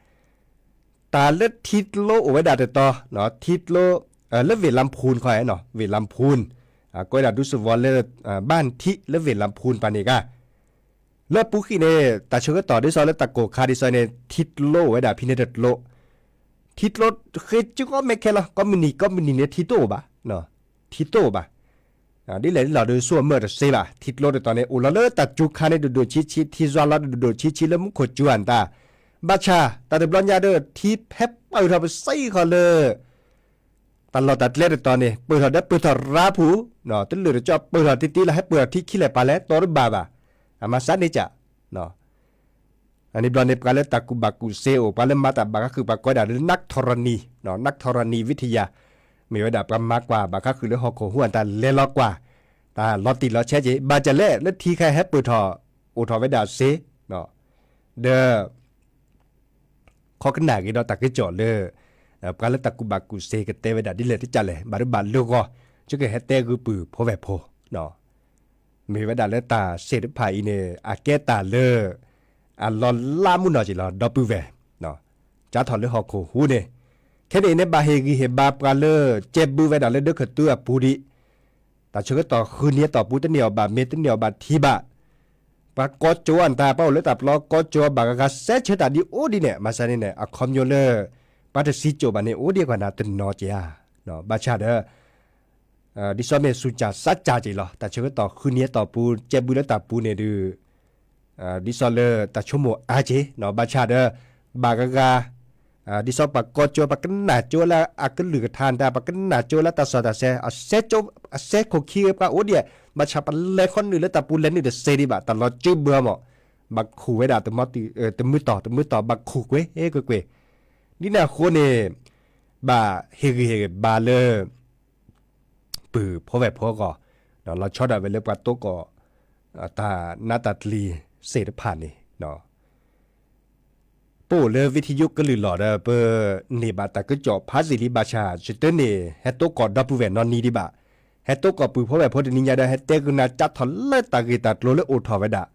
တၢ်လၢထံကျိအိၣ်ဝဲဒၣ်တတီၤ ထံကျိ လၢဝ့ၢ်လါဖူၣ်ခီဧါနီၤ ဝ့ၢ်လါဖူၣ် ကိးဝဲဒၣ်ဒူသဝီလၢ บ้านထံး လၢဝ့ၢ်လါဖူၣ်ပၤန့ၣ်ဂ့ၤ လၢပူၤဃံန့ၣ် တၢ်ဆၢကတီၢ်ဒ်သိးလၢတၢ်ကိၢ်ခါဒ်သိးန့ၣ် ထံကျိအိၣ်ဝဲဒၣ်ဖဲန့ၣ်တကျိ ထံကျိဃ့ကီမဲခဲလီၤ ကိးမုၢ်နံၤကိးမုၢ်နံၤန့ၣ် ထံတအိၣ်ဘၣ် ထံတအိၣ်ဘၣ် ဒ်လဲၣ်ဒ်လဲၣ်ဒီး စိအမၢတသ့ဘၣ် ထံကျိတတီၤန့ၣ် အိၣ်လီၤလၢတၢ်စူၤခါန့ၣ် ဒိၣ်ဒိၣ်ဆံးဆံး ထံစွါလီၤဒိၣ်ဒိၣ်ဆံးဆံး လၢမူခိၣ်စူၤအတၢ် ဘၣ်ဆၣ် တၢ်တဘျီညါဒီး ထံဖဲပၢၢ်ထီၣ်ပစံးဃီလၢ တၢ်လီၢ်တၢ်ကျဲတတီၤန့ၣ် ပၢၢ်ထီၣ်ဒီးပၢၢ်ထီၣ်ရၤဖူး တလၢာ်တကီၢ်ပၢၢ်ထီၣ်တံၢ်တံၢ်လၢဟဲပၢၢ်ထီၣ်ထံခံလဲၣ်ပၤလဲၣ် တီတဘၣ်ဘၣ် အမၤစၢ်န့ၣ်က အန့ၣ်ဘျီန့ၣ် ပှၤလၢတၢ်ကူၣ်ဘၣ်ကူၣ်စ့အိၣ် ပှၤလၢမၤတၢ်ဘၣ်ဃးဃုာ် ပှၤကိးဒၣ်လၢ นักธรณี นักธรณีวิทยา မ့ၢ်ဝဲဒၣ်ပှၤမၤကွၢ်ဘၣ်ဃးဃုာ်လၢဟီၣ်ခိၣ်ဟူးအတၢ်လဲၤလီၤကွၢ် တၢ်လီၤတံၢ်လီၤဆဲးက့ၤ ဘၣ်ကလဲၣ် လၢထံခါဟဲပၢၢ်ထီၣ် အိၣ်ထီၣ်ဝဲဒၣ်စ့ ဒီး ခီကနၣ်က့ၤဒီးတၢ်ကစီၣ်လၢ ပှၤလၢတၢ်ကူၣ်ဘၣ်ကူၣ်စ့ကတဲဝဲဒၣ်ဒ်လဲၣ်တကးလဲၣ် ဘၣ်ဒိဘၣ်လၢဂီၤ ကဟဲတဲဂုာ်ပုၢ်ဖိဝဲၢ်ဖိ မ့ၢ်ဝဲဒၣ်လၢတၢ်စ့ၢ်တဖၣ်အံၤန့ၣ် အကဲတၢ်လၢ အလီၤလးမုၢ်နီၢ်က့ၤလီၤ ဒီပုၢ်ဝဲၢ် ကၢထီၣ်လၢဟီၣ်ခိၣ်ဟူးန့ၣ် ခဲန့ၣ်န့ၣ် ဘၣ်ဟ့ၣ်ဂံၢ်ဟ့ၣ်ဘါပှၤလၢ ကဲဘုဝဲဒၣ်လၢဒၢခတုအပူၤဒံး တၢ်ဆၢကတီၢ်ဃုနံၤအတီၢ်ပူၤ တန့ၢ်အီၤဘၣ်မ့ၢ်တန့ၢ်အီၤဘၣ်ထံဘၣ် ပှၤကီၢ်ကၠိအတၢ် ပှၤအိၣ်လၢတၢ်ပျီကီၢ်ကၠိဘၣ်ဂၤဂၤစဲးဆၢတၢ်ဒ်အိၣ်ဒ်န့ၣ် မၤစၢ်န့ၣ်န့ၣ် အခီပညီလၢ ပှၤတစံးကိးဘၣ်န့ၣ် အိၣ်ဒံးကွၢ်နၤတနီၤက့ၤဧါ ဘၣ်ဆၣ်ဒီး ဒ်သိးမ့ၢ်စူၢ်ကၢ်စးကၢ်က့ၤလီၤ တၢ်ဆၢကတီၢ်ဃုနံၤအတီၢ်ပူၤ ကဲဘုလၢတၢ်ပူၤန့ၣ်ဒုး ဒ်သိးလၢတၢ်ဆိကမိၣ်အါက့ၤ ဘၣ်ဆၣ်ဒီး ဘၣ်ဂၤဂၤ ဒ်သိးပှၤကီၢ်ကၠိ ပှၤကနၣ်ကၠိလၢအကလုၢ်ကထါတၢ် ပှၤကနၣ်ကၠိလၢတၢ်စီၣ်တၢ်ဆဲး အစဲခိၣ်ခံဂ့ၤပှၤအိၣ်ဒံး ဘၣ်ဆၣ်ပလဲၤခီနုာ်လၢတၢ်ပူၤလဲၤနုာ်တစဲးဒံးဘၣ် တၢ်လီၤစုဘၢမး ဘၣ်ခူၣ်ဝဲဒၣ် တမုၢ်တီၢ်တမုၢ်တီၢ် ဘၣ်ခူၣ်ကွ့ၢ်ကွ့ၢ်ကွ့ၢ် ဒ်န့ၣ်အဃိန့ၣ် ဘၣ်ဟ့ၣ်ဂံၢ်ဟ့ၣ်ဘါလၢ ပုၢ်ဖိဝဲၢ်ဖိအဂီၢ် လီၤဆီဒၣ်ဝဲလၢပှၤတိကီၢ် တၢ်နးတၢ်တလံၤစ့ၢ်တဖၣ်န့ၣ် ပ ပအိၣ်လၢဝ့ၢ်ထံယိကလုာ်လီၤဒီး ပန့ၢ်ဘၣ်တၢ်ကစီၣ်ဖးသ့ၣ်လံဘၣ်ဆၣ် ယတန့ၢ်ဟဲတိကိးဒီပုၢ်ဝဲၢ်နီတနံၤဒံးဘၣ်. ဟဲတိကိးပုၢ်ဖိဝဲၢ်ဖိတနံၤညါဒီး ဟဲတဲကနၣ်ကၠၢ်ထီၣ်လၢတၢ်ဂ့ၢ်တၢ်ကျိၤလၢအိၣ်ထီၣ်ဝဲဒၣ်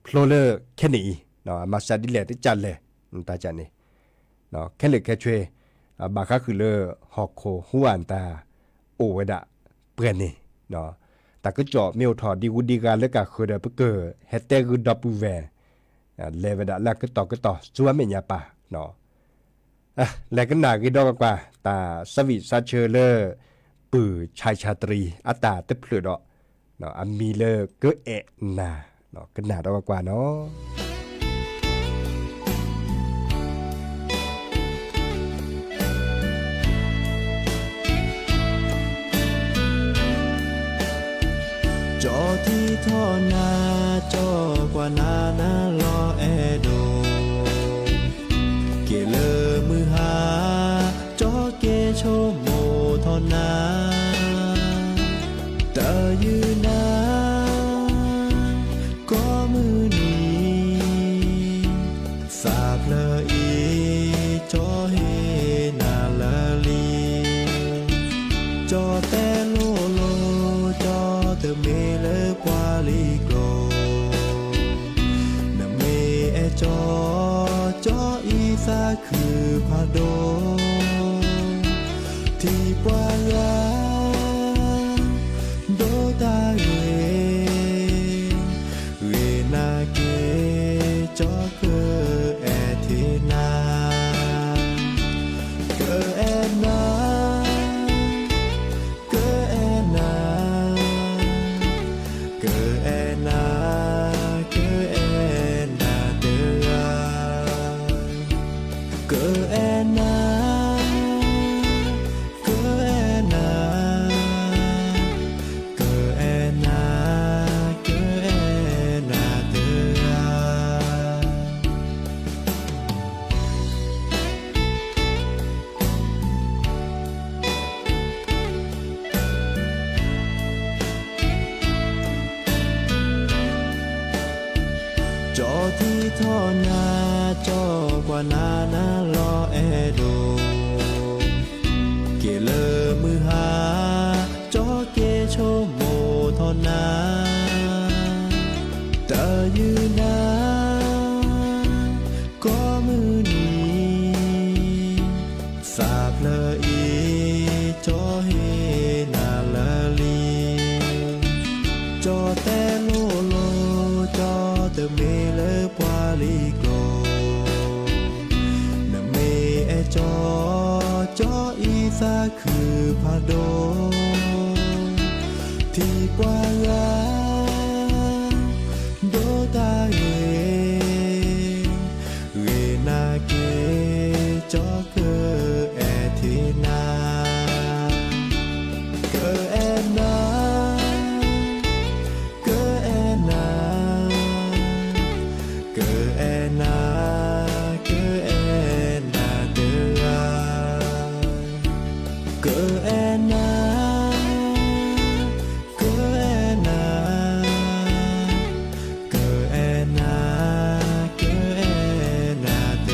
ဖျိလၢခဲနံၣ်အံၤ အမၤစၢ်ဒ်လဲၣ်တကၢ်လဲၣ် တၢ်ကန့ၣ် ခဲလၢာ်ခဲဆ့ ဘၣ်ဃးဃုာ်လၢဟီၣ်ခိၣ်ဟူးအၣ်တၢ်အိၣ်ဝဲဒၣ်ပှဲၤန့ၣ် တၢ်ကစီၣ်မ့ၢ်အိၣ်ထီၣ်ဒံးဝူဒံးဂၤလၢကၢ်ဃၢၤဒီး ပကဟဲတဲဂုာ်ဒီပုၢ်ဝဲၢ် လဲၤဝဲဒၣ်လၢအကတီၢ်ကတီၢ်ဆူအမဲာ်ညါပၢ် လဲၤကနၣ်ဂ့ၤဒီးကွၢ်ကွၢ် တၢ်ဆါဝံၣ်ဆါဆၢလၢ ပုၢ်ဆါဆါတရံးအတၢ်တဖျၢၣ်ဒီး အမံၤလၢကအဲၣ်နၤ ကနၣ်ဒီးကွၢ်ကွၢ်နီၤ. ကၠီထံထီၣ်နၤ ကၠီကွၢ်နၤနၤလီၤအဲၣ်ဒိး က့ၤလၢမုၢ်ဟါ ကၠီက့ၤဆိကမိၣ်ထီၣ်နၤ တယုၢ်နၤ ကိးမုၢ်နံၤ သးဖျၢၣ်အံၤ ကၠီဟ့ၣ်နၤလၢာ်လံ ကၠီတဲလိၤလိၤ ကၠီတမ့ၢ်လၢပှၤလံၤကျိာ် နမ့ၢ်အဲၣ်ကၠီ ကၠီအံၤသးခုဖးဒိၣ် ထံၣ်ပှၤဂၤ ဒိးတၢ်ဂ့ၤ ဂ့ၤနာ်က့ၤ ကၠီကအဲၣ်ထံၣ်နၤ ကအဲၣ်နၤ ကအဲၣ်နၤ ကအဲၣ်နၤ ကအဲၣ်နၤတဂၤ ကအဲၣ်နၤ ကအဲၣ်နၤ ကအဲၣ်နၤ ကအဲၣ်နၤတဂၤ ကၠီထံထီၣ်နၤ ကၠီကွၢ်နၤနၤလီၤအဲၣ်ဒိး က့ၤလၢမုၢ်ဟါ ကၠီက့ၤဆိကမိၣ်ထီၣ်နၤ တယုၢ်နၤ ကိးမုၢ်နံၤ သးဖျၢၣ်အံၤ ကၠီဟ့ၣ်နၤလၢာ်လံ ကၠီတဲလိၤလိၤ ကၠီတမ့ၢ်လၢပှၤလံၤကျိာ် နမ့ၢ်အဲၣ်ကၠီ ကၠီအံၤသးခုဖးဒိၣ် ထံၣ်ပှၤဂၤ ဒိးတၢ်ဂ့ၤ ဂ့ၤနာ်က့ၤ ကၠီကအဲၣ်ထံၣ်နၤ ကအဲၣ်နၤ ကအဲၣ်နၤ ကအဲၣ်နၤ ကအဲၣ်နၤတဂၤ ကအဲၣ်နၤ ကအဲၣ်နၤ ကအဲၣ်နၤ ကအဲၣ်နၤတဂၤ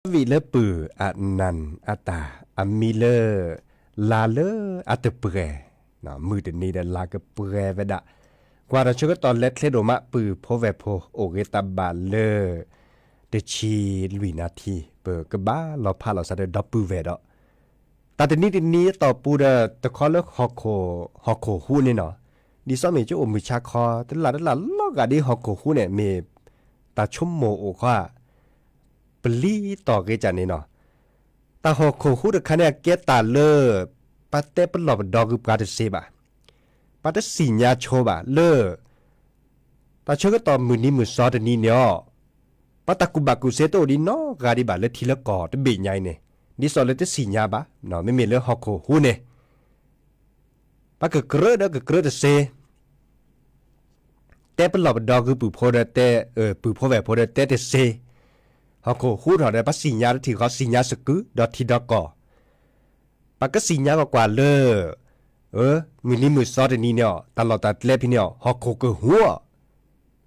စီၤဒၤဝံးလၢပုၢ်အနၢၣ်အတၢ် အမံၤလၢ လါလၢအတပှဲၤ, မုၢ်တနံၤဒီးလါကပှဲၤဝဲဒၣ်, ကွၢ်ဒီးဆၢကတီၢ်လဲၤချ့ဒိၣ်မး ပုၢ်ဖိဝဲၢ်ဖိအိၣ်ဂ့ၤတၢ်ဘၣ်လၢ တဆံလွံၢ်နၣ်ထံ, ပကဘၣ်လီၤဖးလီၤစးဒီးဒီပုၢ်ဝဲၢ်ဒီး တၢ်တနံၤတနံၤအတီၢ်ပူၤဒီး တခီလၢဟီၣ်ခိၣ်, ဟီၣ်ခိၣ်ဟူးန့ၣ်နီၤ, ဒ်သိးမ့ၢ်ကအိၣ်မုၢ်ဆါခီ တလၢ်တလၢ်လီၤဂာ်ဒ်ဟီၣ်ခိၣ်ဟူးန့ၣ် မ့ၢ်တၢ်ဆိကမိၣ်အိၣ်ဃီဧါ, ပလံၤတီၢ်ဂ့ၤကၢ်န့ၣ်နီၤ, တၢ်ဟီၣ်ခိၣ်ဟူးတခါန့ၣ် အကဲတၢ်လၢ ပှၤတဲပလီၢ်ပဒီဂုၤပှၤတစ့ဘၣ်, ပှၤတသ့ၣ်ညါဆိဘၣ်လၢ တၢ်ဆၢကတီၢ်မုၢ်နံၤမုၢ်သီတနံၤန့ၣ်အီၤ, ပှၤတၢ်ကူၣ်ဘၣ်ကူၣ်သ့တအိၣ်ဒံးနီတဂၤဒံးဘၣ်လၢထံလၢကီၢ်တဘ့ၣ်ညါအံၤန့ၣ်, ဒ်သိးလၢတသ့ၣ်ညါဘၣ်, မ့မ့ၢ်လၢဟီၣ်ခိၣ်ဟူးန့ၣ် ပှၤကကြၢးဒီးကကြၢးတစ့, တဲပလီၢ်ပဒီဂုၤပုၢ်ဖိဒီးတဲ, ပုၢ်ဖိဝဲၢ်ဖိဒီးတဲတစ့, ဟီၣ်ခိၣ်ဟူးထီၣ်ဒီး ပှၤသ့ၣ်ညါတထံၣ်ဃီ သ့ၣ်ညါစကုၤဒီးထံဒီးကီၢ် ပှၤကသ့ၣ်ညါကွၢ်ကွၢ်လၢ မုၢ်နံၤမုၢ်သီတနံၤန့ၣ်အီၤ တၢ်လီၢ်တၢ်ကျဲဖဲန့ၣ်အီၤ ဟီၣ်ခိၣ်ကဟူးအီၤ,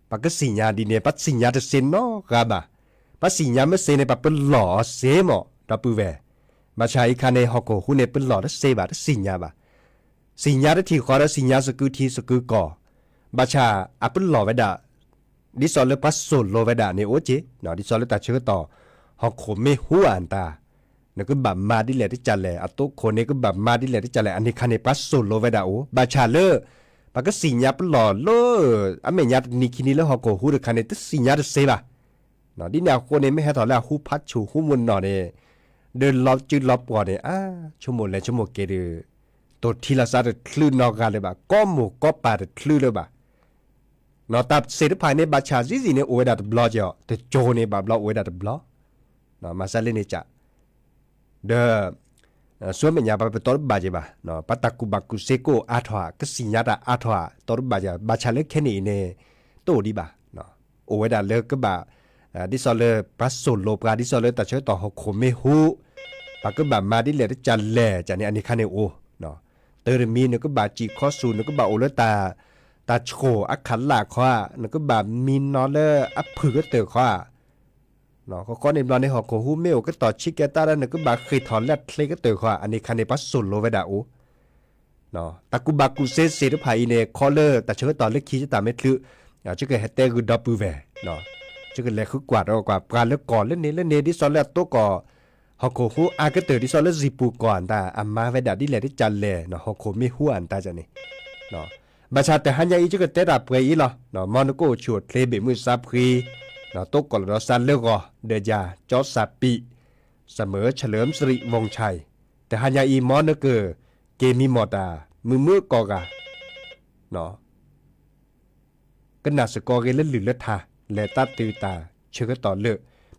ပှၤကသ့ၣ်ညါဒ်န့ၣ် ပှၤသ့ၣ်ညါတစ့နီတဂၤဘၣ်, ပှၤသ့ၣ်ညါမ့ၢ်စ့န့ၣ် ပှၤပလီၢ်အီၤစ့မး ဒီပုၢ်ဝဲၢ်, ဘၣ်ဆၣ်အံၤခါန့ၣ် ဟီၣ်ခိၣ်ဟူးန့ၣ် ပလီၢ်တစ့ဘၣ် တသ့ၣ်ညါဘၣ်, သ့ၣ်ညါတထံၣ်ဃီဒီးသ့ၣ်ညါစကုၤထံစကုၤကီၢ်, ဘၣ်ဆၣ်အပလီၢ်ဝဲဒၣ် ဒ်သိးလၢပှၤစိာ်လိဝဲဒၣ်န့ၣ်အိၣ်က့ၤ, ဒ်သိးလၢတၢ်ဆၢကတီၢ် ဟီၣ်ခိၣ်မ့ၢ်ဟူးအတၢ်, နကဘၣ်မၤဒ်လဲၣ်တကလဲၣ်, အသိခိၣ်န့ၣ်ကဘၣ်မၤဒ်လဲၣ်တကလဲၣ်, အန့ၣ်ခါန့ၣ် ပှၤစိာ်လိဝဲဒၣ်အိၣ်, ဘၣ်ဆၣ်လၢ ပှၤကသ့ၣ်ညါပလီၢ်လၢ အမဲာ်ညါတနံၤခံနံၤလၢဟီၣ်ခိၣ်ဟူးတခါန့ၣ် တသ့ၣ်ညါတစ့ဘၣ် ဒ်န့ၣ်အဃိန့ၣ် မ့ၢ်ဟဲထီၣ်လၢအဟူဖးဆူၣ်ဟူမုၢ်နီၢ်န့ၣ်, ဒီးလီၤစုလီၤပှီၢ်န့ၣ် အါ ဆိကမိၣ်လဲၤဆိကမိၣ်က့ၤဒီး, တိၢ်ထံလီၤစးတချုးနီတဂၤလၢၤဘၣ်, ကီမိၢ်ကီပၢ်တချုးလၢၤဘၣ်, တၢ်သ့ၣ်တဖၣ်န့ၣ် ဘၣ်ဆၣ်စံစံန့ၣ် အိၣ်ဝဲဒၣ်တဘျီက့ၤအီၤ, တကၠိန့ၣ် ဘၣ်ဘျီအိၣ်ဝဲဒၣ်တဘျီ, မၤစၢၤလၢန့ၣ်က ဒီး ဆူမဲာ်ညါပှၤပတီတဘၣ်က့ၤဘၣ်, ပှၤတၢ်ကူၣ်ဘၣ်ကူၣ်သ့ကအိၣ်အါထီၣ်ဧါ, ကသ့ၣ်ညါတၢ်အါထီၣ်ဧါ, တီတဘၣ်က့ၤ, ဘၣ်ဆၣ်လၢခဲနံၣ်အံၤန့ၣ် တအိၣ်ဒံးဘၣ်, အိၣ်ဝဲဒၣ်လၢကဘၣ်, ဒ်သိးလၢပှၤစိာ်လိပှၤ, ဒ်သိးလၢတၢ်ဆၢကတီၢ်ဟီၣ်ခိၣ်မ့ၢ်ဟူး, ပှၤကဘၣ်မၤဒ်လဲၣ်တကလဲၣ်ကန့ၣ် အန့ၣ်ခါန့ၣ်အိၣ်, တၢ်တမံၤနကဘၣ်စံၣ်ခီဆူၣ်, နကဘၣ်အိၣ်လၢ တၢ်ဆိၣ်အခးလၢ်ခီဧါ, နကဘၣ်မံနီၤလၢအဖုၣ်ကတၢၢ်ခီဧါ, ဃီဃီန့ၣ်ဘျီန့ၣ် ဟီၣ်ခိၣ်ဟူးမ့ၢ်အိၣ်ကတီၢ်ဆံးကဲတၢ်ဒီး နကဘၣ်ဃ့ၢ်ထီၣ်လၢအချ့ကတၢၢ်ဃီဧါ, အန့ၣ်ခါန့ၣ် ပှၤစိာ်လိဝဲဒၣ်အိၣ်, တၢ်ကူၣ်ဘၣ်ကူၣ်သ့သ့ၣ်တဖၣ်အံၤန့ၣ် ခီလၢတၢ်ဆၢကတီၢ်လၢခံ ယတၢ်မ့ၢ်ချုး, ယကဟဲတဲဂုာ်ဒီပုၢ်ဝဲၢ်, ယကလဲၤဃုကွၢ်ဒီးကွၢ် ပှၤလၢကီၢ်လၢန့ၣ်လၢန့ၣ် ဒ်သိးလၢအသိကီၢ် ဟီၣ်ခိၣ်ဟူးအါကတၢၢ် ဒ်သိးလၢစံၣ်ပူၤကီၢ်တၢ် အမါဝဲဒၣ်ဒ်လဲၣ်တကလဲၣ် ဟီၣ်ခိၣ်မ့ၢ်ဟူးအါတၢ်န့ၣ်, ဘၣ်ဆၣ်တဟါညါအံၤ ယကတဲတၢ်ပှဲၤအံၤလီၤ, မ်နကအိၣ်ဆူၣ်အိၣ်ချ့ဘ့ၣ်မုၢ်သးဖှံ, သိကီၢ်လီၤဒီးသးလၢဂီၤ ဒီးယၤ ကၠီသးပံး, စမၢၢ် เฉลิมสิริวงศ์ชัย, တဟါညါအံၤ မ်နက က့ၤမံမီၢ်တၢ် မုာ်မုာ်ကိးဂၤ ကနၣ်စ့ၢ်ကီးဂ့ၤလၢလုၢ်လၢထါ, လဲၤတၢ်တုၤတၢ်ဆၢကတီၢ်လၢ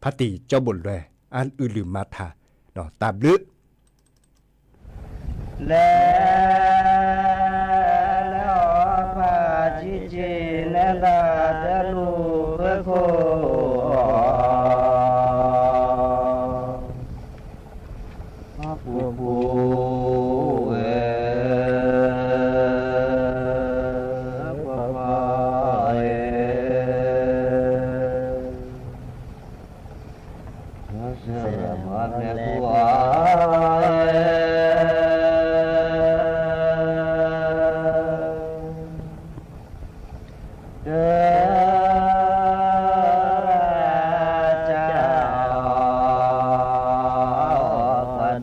ဖါတံၢ်ကၠီဘိၣ်လွဲ အအုၣ်လုၢ်မၤထါ, တၢ်ဘျုး လဲၤ လဲၤအီၤဖးဆံးဆံးန့ၣ် တၢ်တလူၤဖၢခိၣ် ပူၤပူၤဝဲ ပပှၤ ဆၢမၤန့ၢ်ပှၤ တၢ်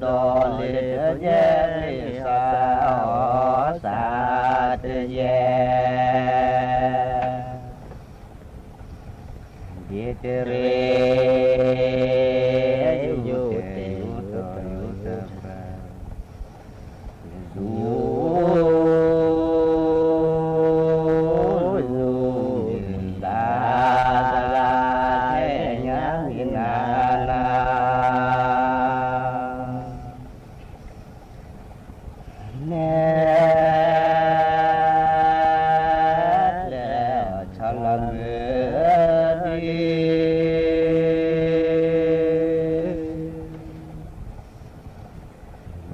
ပဒီလ့ၤတယဲၢ် လ့ၤစၢ်အီၤစၢ်တယဲၢ် ဒ်တရ့ ယူၤတယူၤတီၤယူၤတပၤ ယူၤ ယူၤ ယူၤ တၢ်တဂၤ ခဲညါမံၤနၤနၤ နဲ လဲၤဆီလီၤမုၢ်ဒံး လီ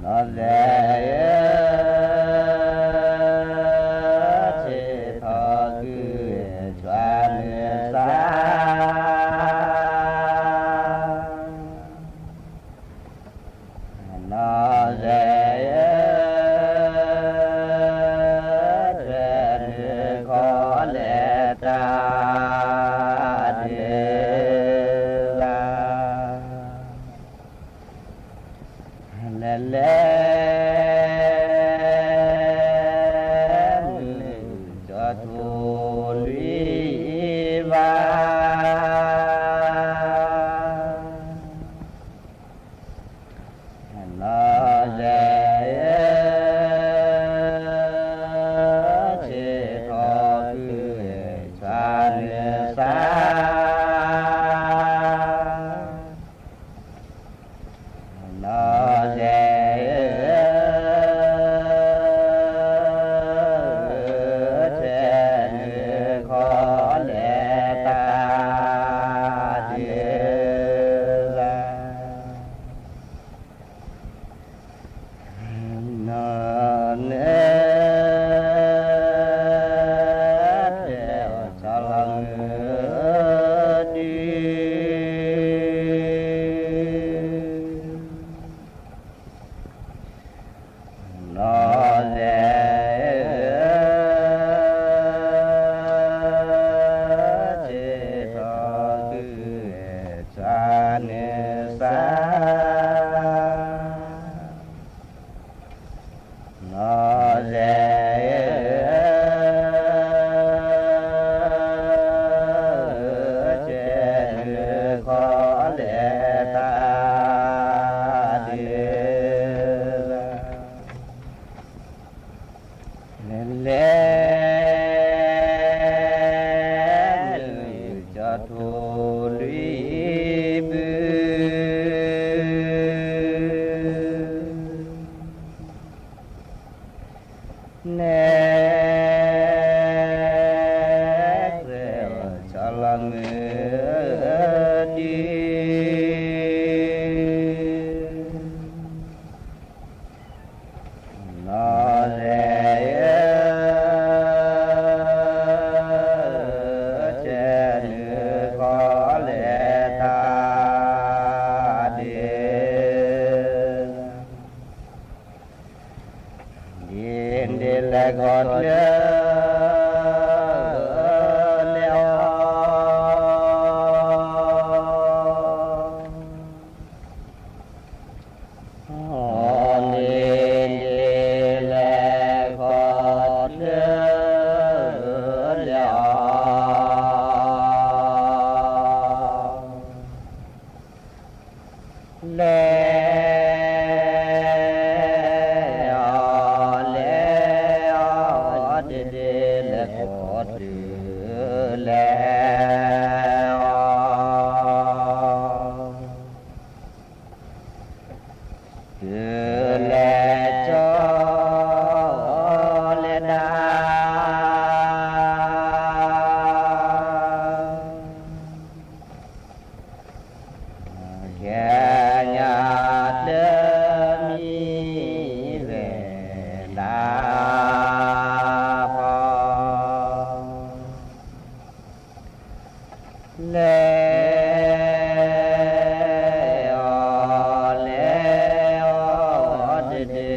ၤလဲၤ ဆ့ထီၣ်ကုၢ် ဆွးမုၢ်သး တၢ် နီၢ်သဲးဧၢ, ထွဲနုာ်ခီလဲၤတၢ်ဒ်လဲၣ်, လဲၤလဲၤ ကၠီထူလွံၢ်ဘၣ်, နီၢ်သဲးဧၢ, ဆ့ၣ်ထီၣ်ကုၢ် ဆါနုာ်စါ နီၢ်သဲးဧၢ, ထွဲနုာ်ခီလဲၤတၢ်ဒ်လဲၣ်, နီၢ်သဲး ထွဲဆီလီၤမုၢ်ဒု နီၢ်သဲးဧၢ, ဆ့ၣ်ထီၣ်ကုၢ် ဆါနုာ်စါ နီၢ်သဲးဧၢ, ထွဲနုာ်ခီလဲၤတၢ်ဒ်လဲၣ်, လဲၤလဲၤ ကၠီထူလွံၢ်ဘု နဲၣ် ထွဲဆီလီၤမုၢ်ဒု နီၢ်သဲးဧၢ, ထွဲနုာ်ခီလဲၤတၢ်ဒ်လဲၣ်, ဒ်လဲၣ်ခီတၢ်လဲၣ်အီၤ ဒ်လဲၣ်ခီတၢ်လဲၣ်အီၤ လဲၤအီၤ လဲၤအီၤ ဒ်လဲၣ်ခီတၢ်လဲၣ်အီၤ တုၤလဲၤကၠီလဲၤဒၣ် ခဲညါတမံၤဝဲဒၣ်ဖီ လဲၤအီၤ လဲၤအီၤ ဒ်လဲၣ်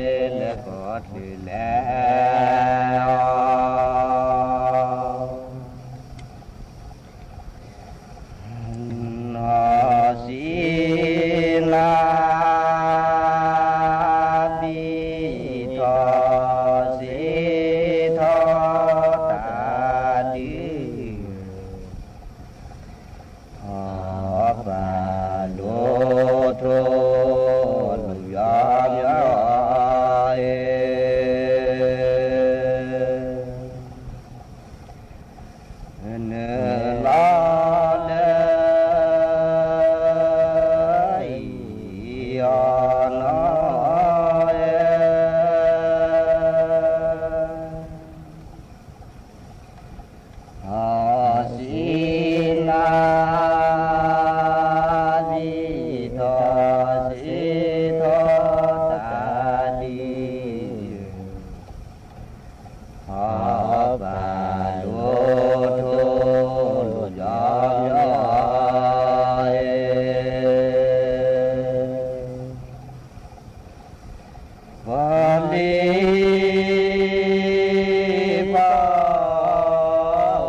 ပီၤလံပီၤ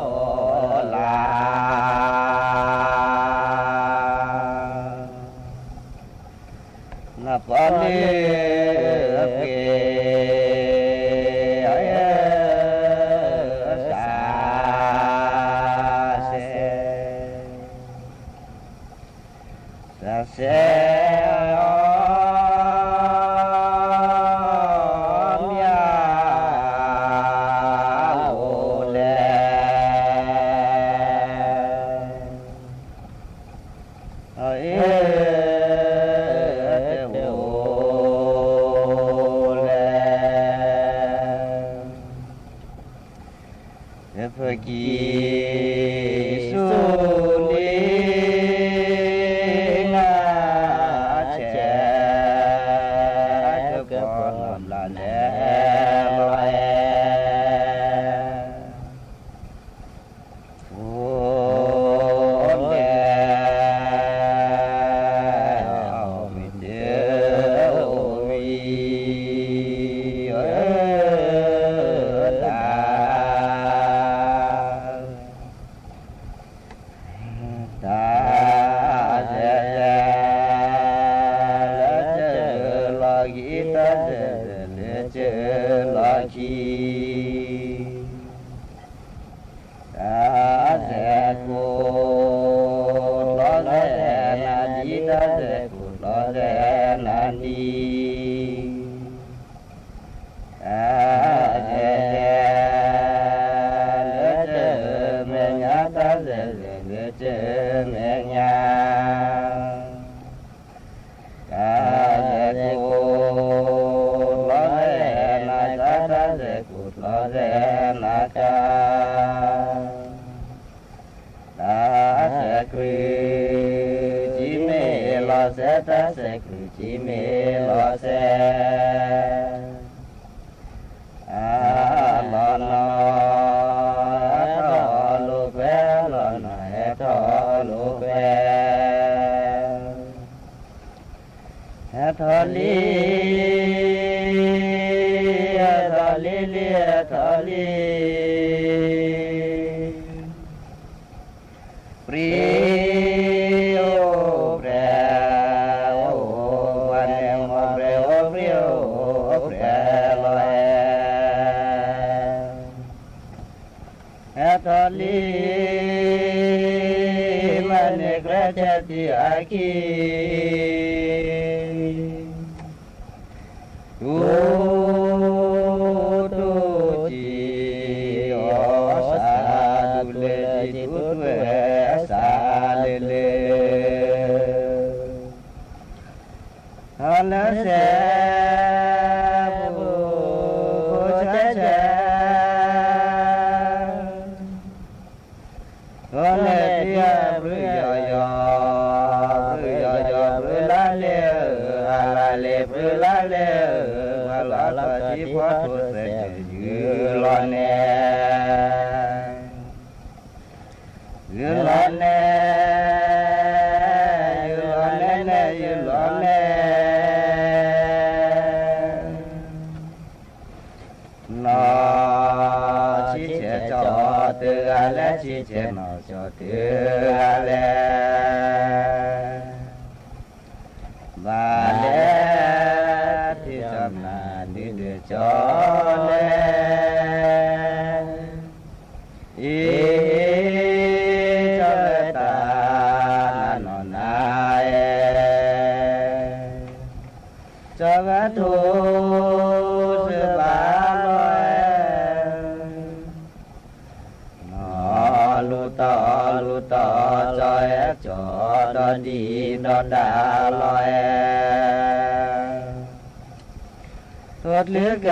လၢ်, နပီၤလံပှ့ၤအီၤယဲၢ်စးစဲး စးစဲးအီၤမၠၣ်အိၣ်လဲၣ်, အအ့ၣ်တအိၣ်လဲၣ်. ယဖၢကံၢ်ဆူလံနၤဆဲး, ကပီၤနီၢ်ဘျးလဲၤလီၤအဲၣ်, အိၣ်လဲၣ်, အိၣ်ဝံၤတအိၣ်ဝံၤ တၢ် တၢ်စဲးစဲး လၢတၢ်လီၢ်ခံ တၢ်စဲးစဲးလၢတၢ်လီၢ်ခံ, တၢ်စဲးကိး လီၤစဲးနၤဒ် တၢ်စဲးကိးလီၤစဲးနၤဒ် တၢ်စဲးစဲး လၢတၢ်မဲာ်ညါ တၢ်စဲးစဲးလၢတၢ်မဲာ်ညါ, တၢ်စဲးကိး လီၤစဲးနၤကါ တၢ်စဲးကိးလီၤစဲးနၤကါ တၢ်စဲးကြူး ကံမ့ၢ်လီၤစဲး တၢ်စဲးကြူး ကံမ့ၢ်လီၤစဲး, အလီၤနီၤ ဟဲထီၣ်လိာ်ကွဲ အလီၤနီၤ ဟဲထီၣ်လိာ်ကွဲ ဟဲထီၣ်လံ ဟဲထီၣ်လံလံ ဟဲထီၣ်လံ ပြံအိၣ်ပြဲ အိၣ်ဝဲန့ၣ် မ့ၢ်ပြဲအိၣ်ပြံအိၣ်ပြဲလီၤအဲၣ်, ဟဲထီၣ်လံ မ့ၢ်န့ၣ် ကြဲးဆဲးတံၢ်အခံ တူၢ်တူၢ်တံၢ်အီၣ်စၢ် တူၢ်လၢတံၢ်တူၢ်တူၢ်အဲၣ်စၢ်လၢလၢ အီၣ်လၢစဲးပူၤ ဆဲးဆဲး အီၣ်လၢတံၢ်အဘြုယီၤယီၤ ဘြုယီၤယီၤ ဘြုလါလဲၣ်ဧၢ အလါလဲၣ် ဘြုလါလဲၣ်ဧၢ ဘၣ်လီၤလီၤတံၢ်ဖီထိးစဲး ယူၢ်လီၤနဲ ယူၢ်လီၤနဲ ယူၢ်လီၤနဲနဲ ယူၢ်လီၤနဲ နီၢ်ဆံဆဲး ကၠီတဂၤလဲၣ် ဆံဆဲးနီၢ် ကၠီတဂၤလဲၣ် ဘၣ်လဲၣ် ထံၣ်ကၠီနၤ ဒုးဒုးကၠီလဲၣ် အံၤ ကၠီလၢတၢ်နီၢ်နီၢ်နၤအဲၣ် ကၠီဂၤထိးစၢၤဘၣ်လီၤအဲၣ် နီၢ်လူၤတီၤလူၤတီၤ ကၠီအဲၣ်ကၠီ ဒီဒံၣ်ဒီဒါလီၤအဲၣ် ထိၣ်တချုးက